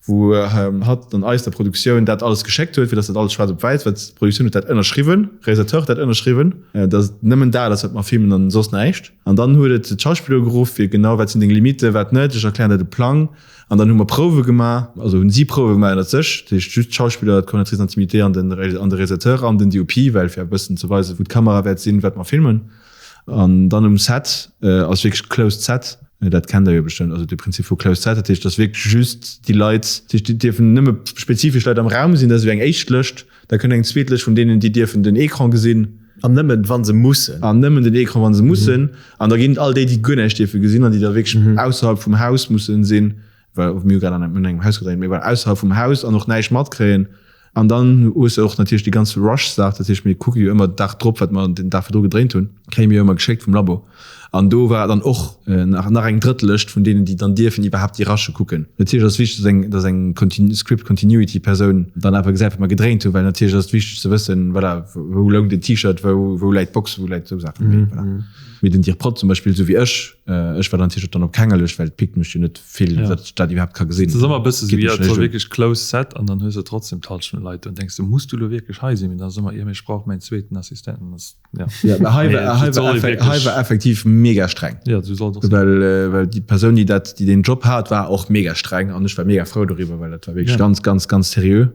wou hatt dann eis der Produktioun dat alles geschéckt huet, fir dass dat alles schwaarz op wäiss, well d'Produktioun huet dat ënnerschriwwen, Realisateur huet dat ënnerschriwwen, dass et nëmmen dat ass, wat mer filmen an soss näischt. An dann huet et d'Schauspiller geruff, fir genau, wat sinn deng Limitten, wat net, ech erklären der de Plang. An dann hu mer Prouwe gemaach, also hunn si Prouwe gemaach ënnert sech, dat heescht just d'Schauspiller, d'Coordinatrice d'intimité an den an de Realisateur an den DOP, well fir e bëssen ze weisen, wou d'Kamera wäert sinn, wat mer filmen. An dann um Set ass wierklech closed set, dat kennt der jo bestëmmt, also de Prinzip vu closed set, dat heescht, dass wierklech just déi Leit, dat heescht, déi dierfen nëmme spezifesch Leit am Raum sinn, dat ass ewéi eng éischt Lëscht, da kënnt eng zweet Lëscht vun deenen, déi dierfen den Ecran gesinn. An nëmmen, wa se mussen. An nëmmen den Ecran, wa se mussen. An da ginn et all déi, déi guer näischt dierfe gesinn an déi da wierklech ausserhalb vum Haus mussen sinn, well mir hu grad an engem Haus gedréint, mee voilà, ausserhalb vum Haus an och näischt matkréien. An dann hues de och natierlech déi ganz Rush-Saach, dat heescht, mir kucke jo ëmmer den Dag drop, wat mer den Dag virdru gedréint hunn, kréie mir jo ëmmer geschéckt vum Labo. An do war dann och nach nach eng drëtt Lëscht vun deenen, déi dann dierfen iwwerhaapt déi Rushe kucken. Natierlech ass et wichteg, dass eng, dass eng Continu, Script Continuity Persoun dann awer gesäit, wat mer gedréint hunn, well natierlech ass et wichteg ze wëssen, voilà, wou loung den T-Shirt, wou, wou läit d'Box, wou läit esou Saachen. Mee voilà. Mee den Dir Prod zum Beispill, esou wéi ech, ech war dann natierlech dann op kenger Lëscht, well et pickt mech jo net vill, Ja. datt ech dat iwwerhaapt ka gesinn. Et ass ëmmer e bësse sou, Geet jo, mech et näischt soll un. wierklech close set an dann hues de trotzdem d'Hallschent Leit do an denks de, muss du elo wierklech hei sinn? Mee dann ass ëmmer, jo, mee ech brauch mäin zweeten Assistent an das, ja. Ja, mä hei war, hei Et soll war, ee effek, hei wierklech, war effektiv mega streng. ja, sou soll et och sinn. Well, äh, well déi Persoun, déi dat, déi deen Job hat, war och mega streng an ech war mega frou doriwwer, well dat war wierklech Ja. ganz, ganz, ganz seriö.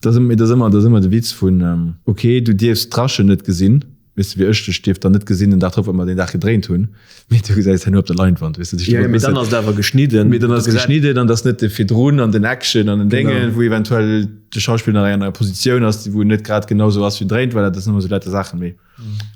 Dat ass ëmmer, dat ass ëmmer de Witz vun, ok, du dierfs d'Rush'en net gesinn, weess de, wéi ech dech dierf dann net gesinn den Dag drop, well mer deen Dag gedréint hunn, mee du gesäis herno op der Leinwand, weess de. Jo, jo, mee dann ass et awer geschnidden. Mee dann ass et geschnidden an dat ass net de virdrun an den Action an den Déngen, wou eventuell de Schauspiller nach an enger Positioun ass, wou en net grad genau esou ass wéi en dréint, well dat sinn ëmmer esou lauter Saachen. Mee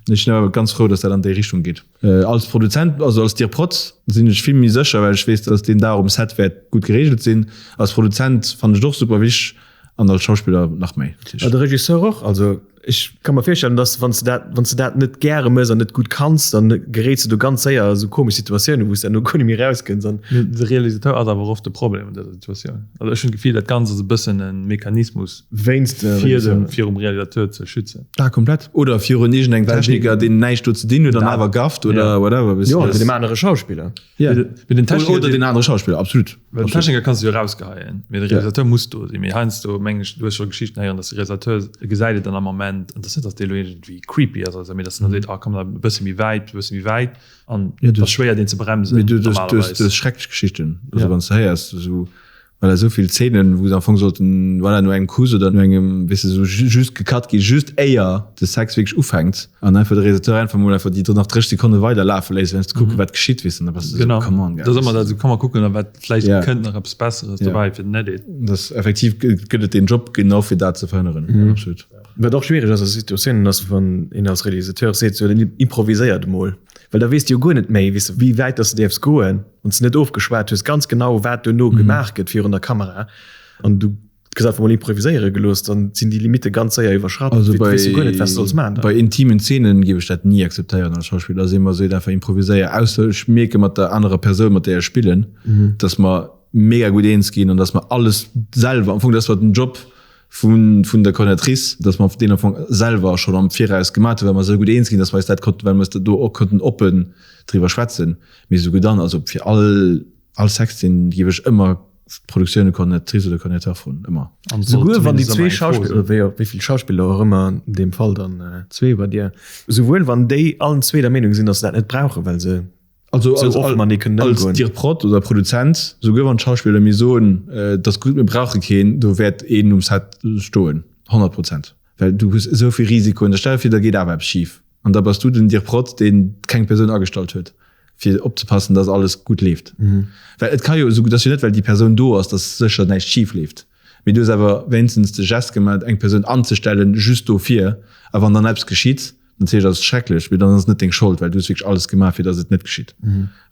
ech sinn awer ganz frou, dass dat an déi Richtung geet. Als Produzent, also als Dir-Prod sinn ech vill méi sécher, well ech weess, dass deen Dag um Set wäert gutt gereegelt sinn. Als Produzent fannen ech et och super wichteg an als Schauspiller nach méi natierlech. A de Regisseur och. Also ech ka mer virstellen, dass wann s de dat, wann s de dat net gäre mëss an net gutt kanns, dann geréits de do ganz séier a sou komesch Situatiounen, wou s de herno guer net méi erauskënns an. De Realisateur ass awer oft de Problem an dëser Situatioun. Also ech hunn d'Gefill, dat Ganzt ass e bëssen e Mechanismus. Wéinst de fir de virum Realisateur ze schützen. Ah, komplett. Oder virun iergendengem Techniker, deen näischt do ze dinn huet an awer gafft oder whatever. Jo, oder dem anere Schauspiller. Ja. Mee den Techniker, oder den anere Schauspiller, absolut. Well den Techniker kanns du jo erausgeheien, mee de Realisateur muss do sinn. Mee heiansdo mengen ech, du hues scho Geschichten héieren, dass de Realisateur gesäit et dann am Moment, an et ass net, dass dee elo iergendwéi creepy ass oder esou, mee dass en da seet, ah komm, e bësse méi wäit, e bësse méi wäit, an et ass schwéier deen ze bremsen normalerweis. Du hues schrecklech Geschichten, also wann s de héiers, esou Voilà, esou vill Szenen, wou se am Fong sollten, voilà, no engem Kuss oder no engem, weess de, esou just gecut gi just éier de Sex wierklech ufänkt an einfach de Realisateur einfach mol einfach déi nach 30 Sekonne weider lafe léisst, fir ze kucken, wat geschitt, weess de, an da bass de esou, come on, guys. Genau, dat ass ëmmer dat, esou, komm mer kucken, a wat, vläicht kënnt nach eppes Besseres dobäi fir den Edit. Dat ass effektiv, gëtt et deen Job genau fir dat ze verhënneren, absolut. Wat och schwiereg ass a Situatiounen ass, wann een als Realisateur seet, sou, improviséiert emol. Well da weess de jo guer net méi, weess de, wéi wäit dass de däerfs goen, wann s de net ofgeschwat hues ganz genau, wat duerno gemaach gëtt virun der Kamera an du gëss einfach mol improviséiere gelooss, dann sinn déi Limitte ganz séier iwwerschratt. Also bei, weess du guer net, wat s de solls maachen dann. Bei intimen Zeenen géif ech dat ni akzeptéieren als Schauspiller, dass ee mer seet, einfach improviséier, ausser ech mierke mat der anerer Persoun, mat där ech spillen, dass mer mega gutt eens ginn an dass mer alles selwer, am Fong, dass mer den Job vun vun der Coordinatrice, dass mer deen am Fong selwer schonn am Viraus gemat hunn, well mer esou gutt eens ginn, dass mer eis dat konnten, well mer eis do och konnten oppen driwwer schwätzen. Mee esouguer dann, also fir all all Sexzeen géif ech ëmmer d'Produktioun e Coordinatrice oder Coordinateur froen, ëmmer. Souguer wann déi zwee Schauspiller, oder wéi wéi vill Schauspiller och ëmmer, an deem Fall dann zwee bei dir, souwuel wann déi allen zwee der Meenung sinn, dass se dat net brauchen, well se Also als, als Dir Prod oder Produzent, souguer wann d'Schauspiller mir soen, et ass gutt, mir brauche keen, do wäert een um Set stoen, 100 Prozent. Well du hues esou vill Risikoen. Da stell der vir, da geet awer eppes schif an da bass du den Dir Prod, deen keng Persoun agestallt huet, fir opzepassen, dass alles gutt leeft. Well et ka jo esou, et ass jo net, well déi Persoun do ass, dass sécher näischt schif leeft. Mee du hues awer wéinstens de Gest gemaach, eng Persoun anzestellen, just dofir. A wann dann eppes geschitt, Natierlech ass et schrecklech, mee dann ass et net deng Schold, well du hues wierklech alles gemaach, fir datt et net geschitt.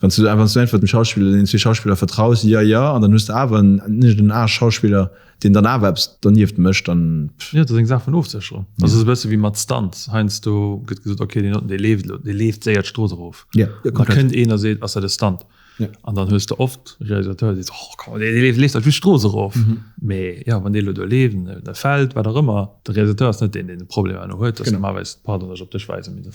Wann s du, wann s du einfach dem Schauspiller, den zwee Schauspiller vertraus, jo, jo, an dann hues de awer en, net en A-Schauspiller, deen dann awer eppes dernieft mécht, dann. Jo, et ass eng Saach vun Ofsécherung. Also et ass e bësse wéi mat Stunts. Heiansdo gëtt gesot, okay, deen doten, dee leeft elo, dee leeft séier d'Strooss erof. Ja, ja, komplett. Da kënnt een a seet, ass dat e Stunt? Ja. An dann hues de oft Realisateur, déi soen, oh komm, dee leeft, leeft just d'Strooss erof. Mhm. Mee ja, wann dee lo do leeft, en e fält, wat och ëmmer, de Realisateur ass net deen, deen de Problem herno huet, dat ass normalerweis, pardon, datt ech op dech weisen, mee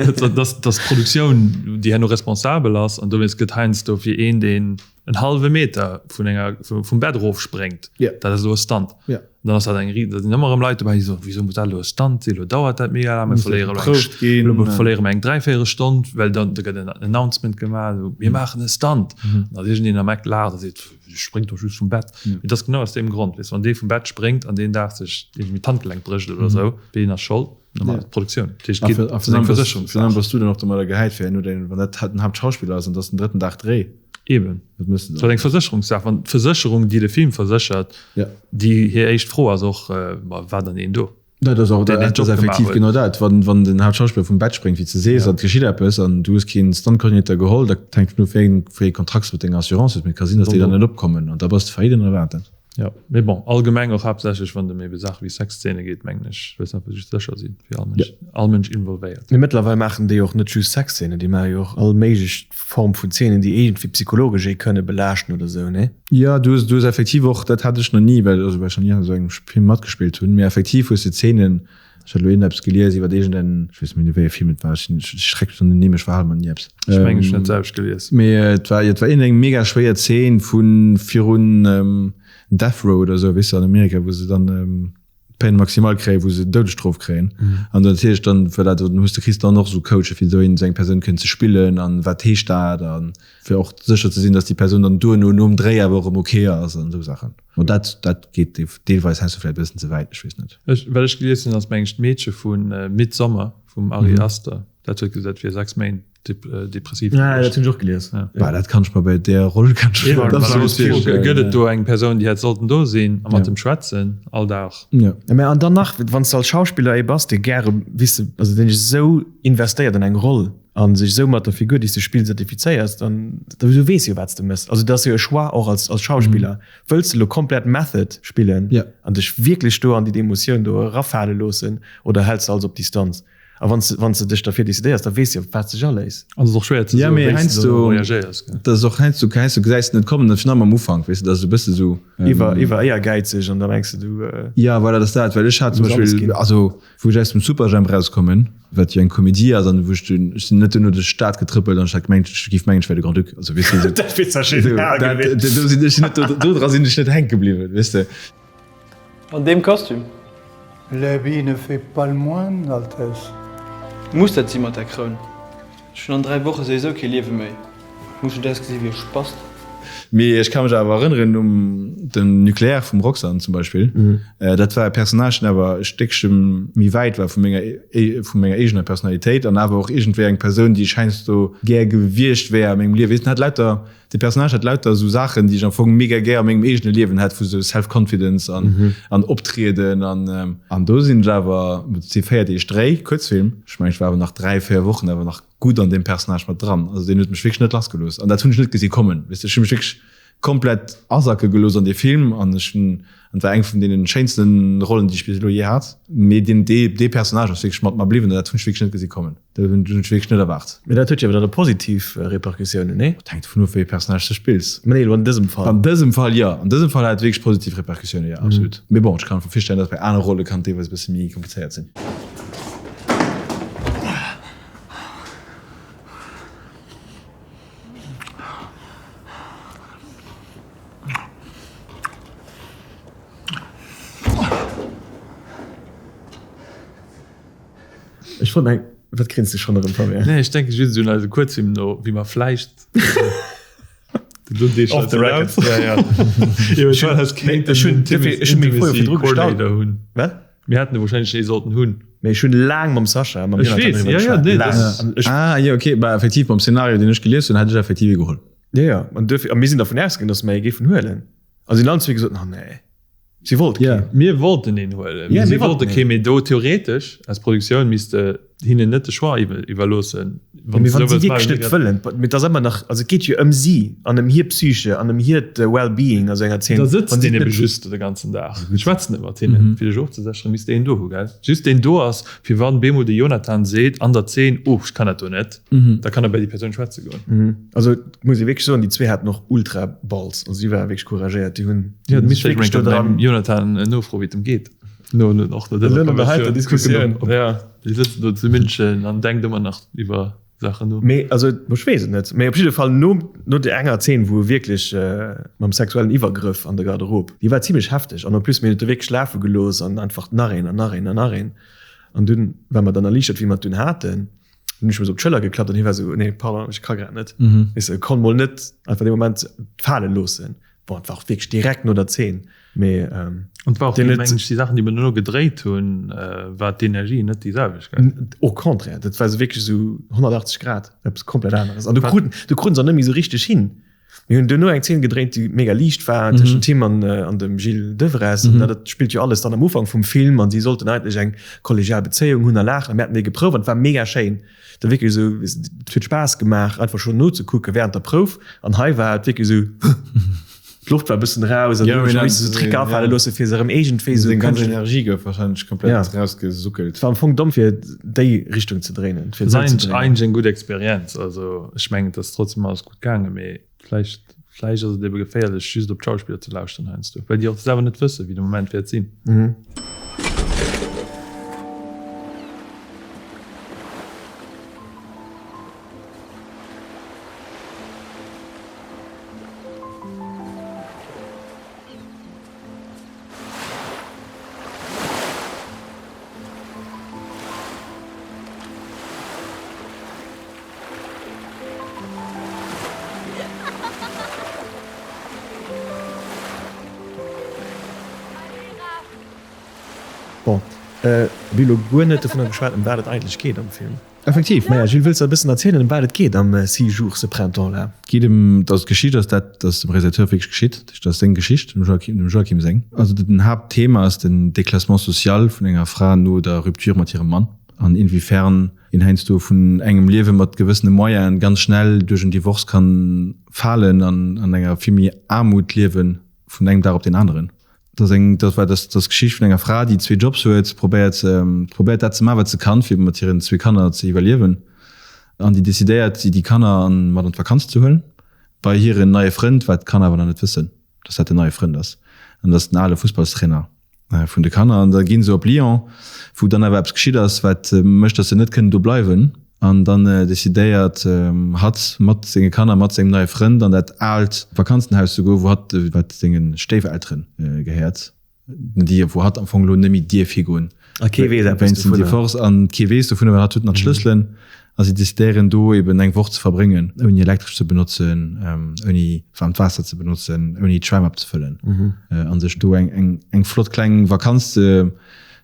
dat dat ass d'Produktioun, déi herno responsabel ass. An dowéinst gëtt heiansdo fir een, deen en hallwe Meter vun enger, vum Bett erofspréngt, dat ass elo e Stunt. Ja. Dann ass dat eng ri, da sinn ëmmer erëm Leit dobäi, déi soen, wéisou muss dat elo e Stunt sinn, elo dauert dat mega laang, mir verléiere elo eng, elo verléiere mer eng Dräivéierelstonn, well dann, da gëtt en Announcement gemaach, esou, mir maachen e Stunt. An da ass iergendeen am Eck, laacht a seet, dee spréngt doch just vum Bett. Mee dat ass genau aus deem Grond, weess de, wann dee vum Bett spréngt an deen Dag sech iergendwéi d'Handgelenk brécht oder esou, ween ass Schold? Normal d'Produktioun. Dat heescht, et geet, et ass eng Versécherungssaach. An bass du dann och domadder gehäit fir herno deen, wann dat den Haaptschauspiller ass an et ass den drëtten Dag Dréi. Eben. Dat mëss de dann. Dat ass eng Versécherungssaach. Wann d'Versécherung, déi de Film verséchert, déi hir éischt Fro ass och, Ma war dann een do? Dat ass och, dat ass effektiv genau dat. Wann, wann den Haaptschauspiller vum Bett spréngt, wéi s de sees, an et geschitt eppes an du hues keen Stunt-Coordinator geholl, da hänkt vun of, wéi eng, wéi ee Kontrakt s de mat denger Assurance hues. Mee et ka sinn, datt déi dann net opkommen an da bass de faillite an da waart dat. Jo, mee bon, allgemeng och haaptsächlech wann et ëm ebe Saache wéi Sexzeene geet, mengen ech, wëlls einfach just sécher sinn fir all Mënsch, all Mënsch involvéiert. Mee mëttlerweil maachen déi och net just Sexzeenen, déi maache jo och all méiglech Form vun Zeenen, déi iergendwéi psychologesch ee kënne belaaschten oder sou, nee? Jo, du hues, du hues effektiv och, dat hat ech nach ni, well, also well ech nach ni an esou engem Film matgespillt hunn, mee effektiv hues de Zeenen, Ech hat elo iergend eppes gelies iwwert iergend en, ech weess net méi wéi e Film et war, ech sinn schrecklech an den Nimm, ech verhale mer ni eppes. Ech mengen ech hunn dat selwecht gelies. Mee et war, et war iergend eng mega schwéier Zeen vu virun Death Row oder esou, weess de, an Amerika, wou se dann. Peine maximale kréien, wou se Doudesstrof kréien. An natierlech dann, well dat, dann hues de, kriss dann och esou Coache fir esou een, esou eng Persoun kënnen ze spillen an wat heescht dat an fir och sécher ze sinn, datt déi Persoun dann duerno nom Dréi awer och erëm ok ass an esou Saachen. Bon, dat, dat geet deelweis heiansdo vläicht e bëssen ze wäit, ech weess net. Ech, wat ech gelies hunn, ass meng ech d'Meedche vu Midsommar vum Ari Aster, dat huet gesot, dat wier 6 Méint depressiv. Ja, dat hunn ech och gelies. Ja. Bah, dat kann ech mer bei där Roll kann ech mir absolut virstellen. Gëtt et do eng Persoun, déi hätt sollten do sinn a mat em schwätzen all Dag? Ja. Mä an dann nach, wann s de als Schauspiller ee bass, dee gäre, weess de, also deen sech esou investéiert an eng Roll a sech esou mat der Figur, déi s de spills, identifizéiers, dann, du weess jo, wat s de méchs. Also dat ass jo e Choix och als, als Schauspiller. Wëlls de elo komplett Method spillen an dech wierklech do an déi Emotioun do erafale loossen oder häls de alles op Distanz? A wann s wann s de dech derfir decidéiers, da weess de op wat s dech aléiss. An et ass och schwéier ze Ja, soen, mee wéi s de heiansdo, do reagéiers, gell? dat ass och heiansdo, heiansdo gesäis de net kommen, dat virun allem am Ufank, weess de, dat ass esou e bësse sou. Iwwer, iwwer éiergäizeg an da mengs de du. Ja, voilà, dat ass dat, well ech hat zum Muss alles Beispill, ginn. also wou ech aus dem Superjhemp erauskommen, wat jo eng Komedie ass, an wou ech dunn, ech sinn net duerno duerch d'Stad getrëppelt an ech hat gemengt, ech géif mengen, ech wär de Grand-Duc, also weess de, esou. Dat wier zwar Esou, genial dat, gewiescht. do sinn ech net, do, dodra sinn ech net hänke bliwwen, weess de. An deem Kostüm? L'habit ne fait pas le moine, Altesse. Muss dat si mat der Kroun? Ech hunn an 3 Woche souwisou kee Liewe méi. Muss ech net ausgesi wéi e Spast? Mee ech ka mech awer erënneren um den Nucléaire vum Roxanne zum Beispill. Dat war e Personnage, deen awer e Stéckche méi wäit war vu menger vu menger eegener Personalitéit an awer och iergendwéi eng Persoun, déi ech heiansdo gär gewiescht wär a mengem Liewen. Weess, en hat lauter De Personnage hat lauter esou Saachen, déi ech am Fong mega gär a mengem eegene Liewen hätt, vu sou Self-Confidence an, an Optrieden an, an do sinn ech awer, et si 4 Deeg Dréi, Kuerzfilm, ech mengen ech war awer nach 3, 4 Wochen awer nach gutt an deem Personnage mat dran. Also deen huet mech wierklech net lassgelooss an dat hunn ech net gesi kommen, weess de. Ech hu mech wierklech komplett asacke gelooss an dee Film an ech hunn, an et war eng vun deenen schéinsten Rollen, déi ech bis elo jee hat, mee deen, dee, dee Personnage ass wierklech mat mer bliwwen an dat hunn ech wierklech net gesi kommen. Dat hunn ech wierklech net erwaart. Mee dat huet jo awer dann och positiv Repercussiounen, nee? Et hänkt dovun of, wéi ee Personnage s de spills. Mä nee, elo an dësem Fall. An dësem Fall, jo. An dësem Fall hat et wierklech positiv Repercussiounen, jo, absolut. Mee bon, ech ka mer virstellen, datt bei anere Rolle kann et deelweis e bësse méi komplizéiert sinn. Ech wollt eng, wat grinst du schonn erëm, Fabien? Nee, ech denke just un eise Kuerzfilm no, wéi mer vläicht Off the record. Ja, ja. Ech hunn ech hunn meng Froe virdru gestallt. Wat? Mir hätten wahrscheinlech ee sollten hunn. Mee ech hunn laang mam Sascha, mam Ech weess, ja, ja, nee, das, Ah, jo, okay, bah, effektiv, mam Szenario, deen ech gelies hunn, hätt ech effektiv ee geholl. Ja, ja, an duerfir, a mir sinn dervun ausgaangen, datt mer ee géifen huelen. A si hunn allen zwee gesot, Ah, nee. Si wollt keen. Yeah. Mir wollten een huelen. Yeah, mir wollte keen, mee do theoretesch als Produktioun misst de hinnen net de Choix iwwerloossen. Wann si wierklech net wëllen. Mee et ass ëmmer nach, also et geet jo ëm si an ëm hir Psyche an ëm hiert Well-being a sou enger Zeen. Da sëtzt deen ebe just de ganzen Dag. Ech schwätzen net mat hinnen, fir dech ofzesécheren, misst de een do hu, gell? Just deen do ass, fir wann bemol de Jonathan seet an der Zeen, oh, ech kann dat do net, da kann e bei déi Persoun schwätze goen. Also muss ee wierklech soen, déi zwee haten och ultra Balls. Also si ware wierklech couragéiert. Déi hunn ja, sech wierklech do dran. Jonathan nofroe wéi et em geet. No no och no dëser heiter Diskussioun. Ja, déi sëtzen do zu München an denkt ëmmer nach iwwer Saachen no. Mee also ech weess et net. Mee op jidde Fall no no där enger Zeen, wou e wierklech mam sexuellen Iwwergrëff an der Garderobe, déi war zimlech hefteg. An en plus mir hunn et do wierklech lafe gelooss an einfach nach een an nach een an nach een. An dunn war mer dann erliichtert, wéi mer et dunn haten. Hunn ech mir sou op d'Schëller geklappt an hie war sou, nee, pardon, ech ka grad net. Mhm. Weess de, konnt mol net einfach dee Moment fale loossen. Bon, et war och wierklech direkt no der Zeen, mee ähm, An et war och, deen huet. Mengen ech, déi Saachen, déi mer duerno gedréit hunn, war d'Energie net déi selwecht, gell? Au contraire, dat war sou wierklech sou 180 Grad, eppes komplett aneres. An du kruten, du kruten se och net méi sou richteg hin. Mir hunn duerno eng Zeen gedréint, déi mega liicht war, tëschent him an an dem Gilles Devresse. An dat spillt jo alles dann am Ufank vum Film an si sollten eigentlech eng kollegial Bezéiung hunn a laachen. A mir haten déi geprouft an et war mega schéin. Et war wierklech esou, et huet Spaass gemaach, einfach schonn nozekucke wärend der Prouf. An hei war et wierklech esou, d'Loft war e bëssen eraus an du hues scho missen esou Tricker afale loosse fir se erëm iergendwéi esou. Seng ganz Energie gouf warscheinlech komplett erausgesuckelt. Et war am Fong domm fir déi Richtung ze dréinen, fir esou ze dréinen. Eigentlech eng gutt Experienz. Also ech mengen, et ass trotzdem alles gutt gaangen, mee vläicht, vläicht ass et ebe geféierlech, just op d'Schauspiller ze lauschteren heiansdo, well déi och selwer net wëssen, wéi de Moment wäert sinn. Bon, mir hu lo guer net dovunner geschwat, ëm wat et eigentlech geet am Film. Effektiv. Maja, Gilles, wëlls de e bëssen erzielen, ëm wat et geet am Six jours ce printemps-là? Geet ëm, also d'Geschicht ass dat, dat ass dem Realisateur wierklech geschitt, dat heescht, dat ass seng Geschicht, dem Joachim, dem Joachim seng. Also den Haaptthema ass den Déclassement social vun enger Fra no der Rupture mat hirem Mann an inwiefern een heiansdo vun engem Liewe mat gewëssene Moyenen ganz schnell duerch en Divorce kann falen an an enger vill méi Aarmut liewen vun engem Dag op deen aneren. Dat ass eng, dat war, dat ass d'Geschicht vun enger Fra, déi zwee Jobs huet, probéiert, probéiert dat ze maachen, wat se kann, fir mat hiren zwee Kanner ze iwwerliewen. An déi decidéiert, déi Kanner an, mat an d'Vakanz ze huelen, bei hiren neie Frënd, wat d'Kanner awer nach net wëssen, dass dat den neie Frënd ass. An dat ass den ale Fussballstrainer vun de Kanner. An da gi se op Lyon, wou dann awer eppes geschitt ass, wat mécht, dass se net kënnen do bleiwen. An dann decidéiert hatt mat senge Kanner, mat sengem neie Frënd an dat aalt Vakanzenhaus ze goen, wou hatt, wat senge Stéifeltere gehéiert, déi, wou hatt am Fong elo net méi dierf higoen. A kee weess eppes wéinst dem dovunner. Divorce. An kee weess dovunner, well hatt huet nach d'Schlësselen. A si decidéieren do eben eng Woch ze verbréngen, ouni Elektresch ze benotzen, ouni waarmt Waasser ze benotzen, ouni d'Schwämm opzefëllen. A sech do eng, eng, eng flott kleng Vakanz ze,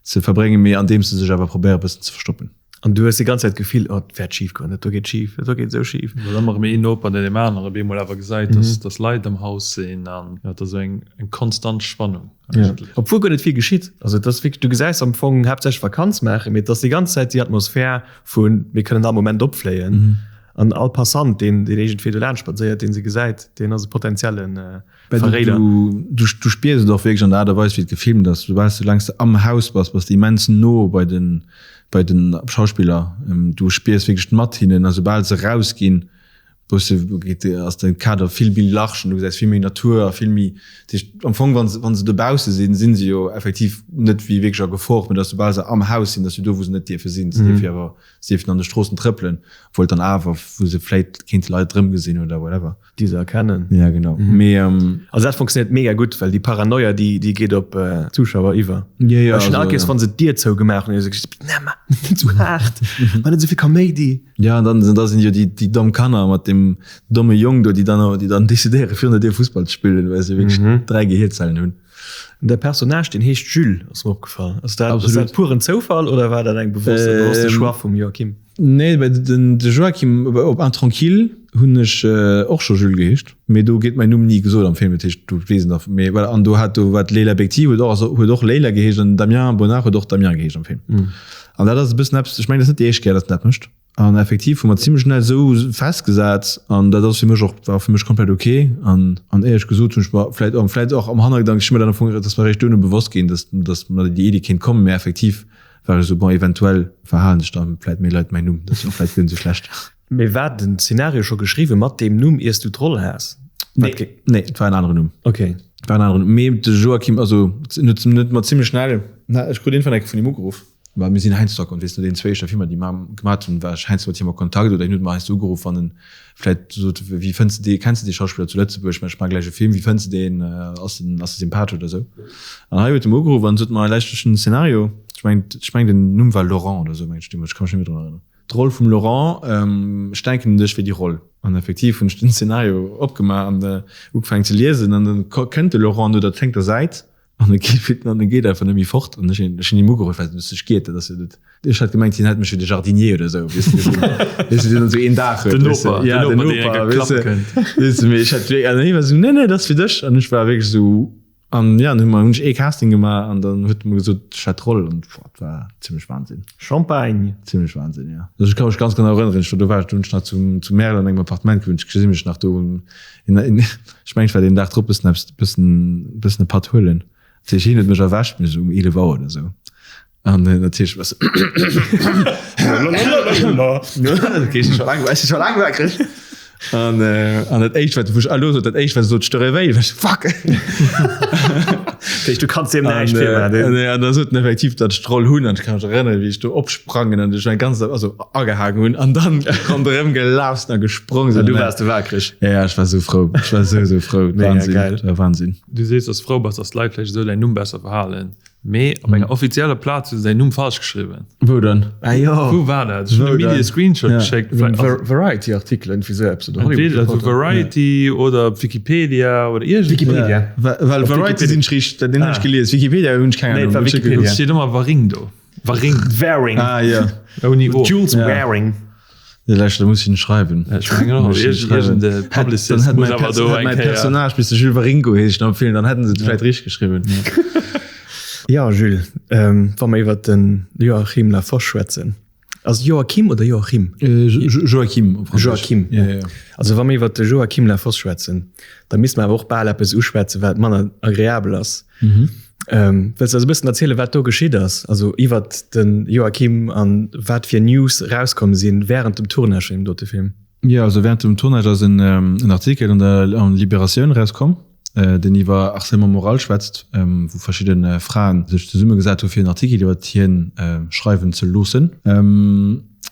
ze verbréngen, mee andeems se sech awer probéiere bëssen ze verstoppen. An du hues déi ganz Zäit d'Gefill, oh, et wäert schif goen, dat do geet schif, dat do geet esou schif. Well ëmmer erëm een Noper no deem aneren op eemol awer gesäit, dass, dass Leit am Haus sinn an jo, et ass esou eng, eng konstant Spannung eigentlech. Obwuel guer net vill geschitt. Also et ass wierklech, du gesäis am Fong haaptsächlech Vakanz maachen, mee et ass déi ganz Zäit déi Atmosphär vu mir kënnen all Moment opfléien. An all Passant, deen, deen iergendwéi do laanscht spadséiert, dee se gesäit, deen ass e potentiellen Verréider. Du, du spiers et och wierklech an der Aart a Weis, wéi et gefilmt ass. Soubal s du, soulaang s de am Haus bass, bass de immens no bei de, bei den Schauspiller. Du spiers wierklech mat hinnen a soubal se rausginn, wous de, geet, ass de Kader vill méi large an du gesäis vill méi Natur a vill méi, dat heescht am Fong, wa se, wa se dobausse sinn, sinn se jo effektiv net wéi wierklech a Gefor, mä dass soubal se am Haus sinn, dass se do, wou se net dierfe sinn. Se dierfe jo awer, se dierfen an de Stroossen trëppelen, obwuel dann awer, wou se vläit kéinte Leit erëmgesinn oder whatever. Déi se erkennen. Ja, genau. Mhm. Mee, ähm, Also dat funktioniert mega gutt, well déi Paranoia, déi, déi geet op äh, Zuschauer iwwer. Ja, ja, Ech hunn also, all Kees, ja. wann se d'Dier zougemaach hunn, hu se gesot, Nee, ma, net sou haart, ma net souvill Kaméidi. Ja, an dann, da sinn jo déi, déi domm Kanner mat dem domme Jong do, déi dann, déi dann decidéiere virun der Dier Fussball ze spillen, well se wierklech Mhm. 3 Gehierzellen hunn. An de Personnage, deen heescht Jules, ass mer opgefall. Ass dat, ass Absolut. dat puren Zoufall oder war dat eng bewosste, bewosste Ähm, Choix vum Joachim? Nee, well den de Joachim op Intranquille hunn ech och scho Jules geheescht, mee do gétt mäin Numm ni gesot am Film, dat heescht do weess en da mee voilà. An do hat do war d'Leila Bekhti huet och also huet och Leila geheescht an den Damien Bonnard huet och Damien geheescht am Film. An dat ass e bëssen eppes, ech mengen dat ass net déi éischt Kéier, datt en dat mécht. An effektiv hu mer zimlech schnell esou festgesat an dat ass fir mech och war fir mech komplett ok. An an éierlech gesot hunn ech mer vläit och vläit och am Hannergedank, ech hu mer dat am Fong dat ass mer eréischt duerno bewosst ginn, datt datt mer déi Iddi kéint kommen, mee effektiv War ech esou, bon, eventuell verhalen sech dann vläit méi Leit mäin Numm, dat ass jo och vläit guer net esou schlecht. Mee war den Szenario scho geschriwwen mat deem Numm iers du d'Roll has? Nee, nee, et war en aneren Numm. Ok. Et war en aneren Numm. Mee de Joachim, also en huet en huet mer zimlech schnell, na, ech krut iergendwann eng Kéier vun him ugeruff, well mir sinn heiansdo a Kon-, weess no deenen zwéi éischter Filmer, déi mer gemat hunn, war ech heiansdo mat him a Kontakt oder hien huet mer heiansdo ugeruff, wann en vläit sot, wéi fënns de dee, kenns de dee Schauspiller zu Lëtzebuerg, mä ech maache gläich e Film, wéi fënns de deen, ass en, ass e sympathesch oder esou. An hei huet e mer ugeruff an sot mer, lauscht, ech hunn en Szenario, ech mengen, ech mengen den Numm war Laurent oder esou, mengen ech deemools, ech ka mech net méi drun erënneren, d'Roll vum Laurent, ech denken un dech fir déi Roll. An effektiv hunn ech den Szenario opgemaach an ugefaangen ze liesen an dann kënnt de Laurent no der zéngter Säit An e geet wütend an e geet einfach net méi fort. An ech ech hunn him ugeruff, well ech geet, dat ass jo net. Ech hat gemengt, hien hätt mech fir de Jardinier oder esou, weess de, gesinn. Weess de, deen dann esou een Dag huet, Den weess de. Noper, Ja, den den Noper, deen Noper, enke weess klappe de. kënnt. Weess de, mee ech hat wierk, an hie war esou, nee, nee, dat ass fir dech. An ech war wierklech esou, an ja, dann hu mer, hunn ech ee Casting gemaach an dann huet e mer gesot, ech hätt d'Roll an, boah, dat war zimmlech Wahnsinn. Champagne! Zimmlech Wahnsinn, ja. Also ech ka mech ganz genau erënneren, ech war, do war ech, do hunn ech nach zu, zu Märel an engem Appartement gewunnt, ech gesi mech nach do um, In, in, ech mengen, ech war deen Dag drop bëssen eppes, bëssen, bëssen e Patt huelen. Dat heescht, hien huet mech erwächt, mir sou um 11 Auer oder sou. An äh, natierlech war se Okay, ech si scho laang, ech si scho laang wakereg. An, äh, an dat éischt, wat wou ech Allo sot, dat éischt, wat e sot, je te réveille, war ech, fuck! Dat heescht, du kanns him An, näischt äh, virmaachen. an, äh, an da sot en effektiv, datt ech d'Roll hunn an ech ka mech erënneren, wéi ech do opsprangen an ech mein ganzt, also agehaangen hunn an dann ronderëm gelaf sinn a gesprong sinn. Du waars de waakreg. Ja, ja, ech war sou frou. Ech war sou, sou frou. Mega Wahnsinn. geil. Dat war Wahnsinn. Du sees, dass du frou bass, dass d'Leit vläicht esou däin Numm besser verhalen. Mee op enger offizieller Plaz hu se säin Numm falsch geschriwwen. Wou dann? Ah jo. Wou war dat? Ech hunn dem Midi e Screenshot geschéckt. Variety-Artikel, iergendwéi esou eppes, oder Hollywood Reporter. Entweder Variety oder op Wikipedia oder iergend. Wikipedia. Well Variety sinn ech richteg, deen hunn ech gelies. Wikipedia hunn ech keng Ahnung. Nee, et war Wikipedia. Et steet ëmmer Waring do. Waring. Waring. Ah jo. Ouni O. Jules Waring. Jo, lauschter, da muss ech en schreiwen. Ech mengen och, iergend e Publicist muss awer do eng Hätt mäi Kéier. Personnage bis de Jules Waringo heeschen am Film, dann hätten se et vläit richteg geschriwwen. Jo, Jules, wa mer iwwer de Joachim Lafosse schwätzen, ass et Joachim oder Joachim? Joachim op Franséisch. Joachim, ja, ja. Also wa mer iwwer de Joachim Lafosse schwätzen, da misste mer awer och bal eppes uschwätzen, wat manner agreabel ass. Wëlls de eis e bëssen erzielen, wat do geschitt ass, also iwwert de Joachim an wat fir News erauskomm sinn wärend dem Tournage vun deem dote Film? Jo, also wärend dem Tournage ass en Artikel an der an Libératioun erauskomm, deen iwwer Harcèlement moral schwätzt, wou verschidde Fraen sech zesummegesat hu fir en Artikel iwwert hien schreiwen ze loossen.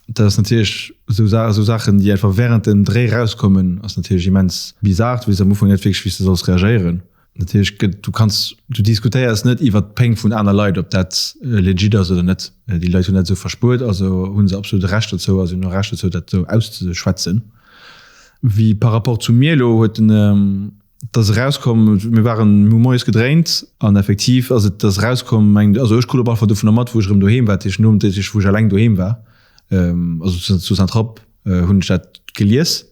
Dat ass natierlech esou esou Saachen, déi einfach wärend dem Dréi erauskommen, ass natierlech immens bizar. Du weess am Ufank net wierklech, wéi s de solls reagéieren. Natierlech gëtt, du kanns, du diskutéiers net iwwert d'Péng vun aner Leit, ob dat legit ass oder net. Déi Leit hunn dat esou verspuert, also hu se absolut e Recht dozou a se hunn och Recht dozou, dat esou auszeschwätzen. Wéi par rapport zu mir elo huet den, et ass erauskomm, mir waren, mir hu moies gedréint an effektiv ass et ass erauskomm, mengen, also ech krut op alle Fall dovunner mat, wou ech erëm doheem war, dat heescht nom Deeg, wou ech eleng doheem war, also zu Saint-Tropez, hunn ech dat gelies.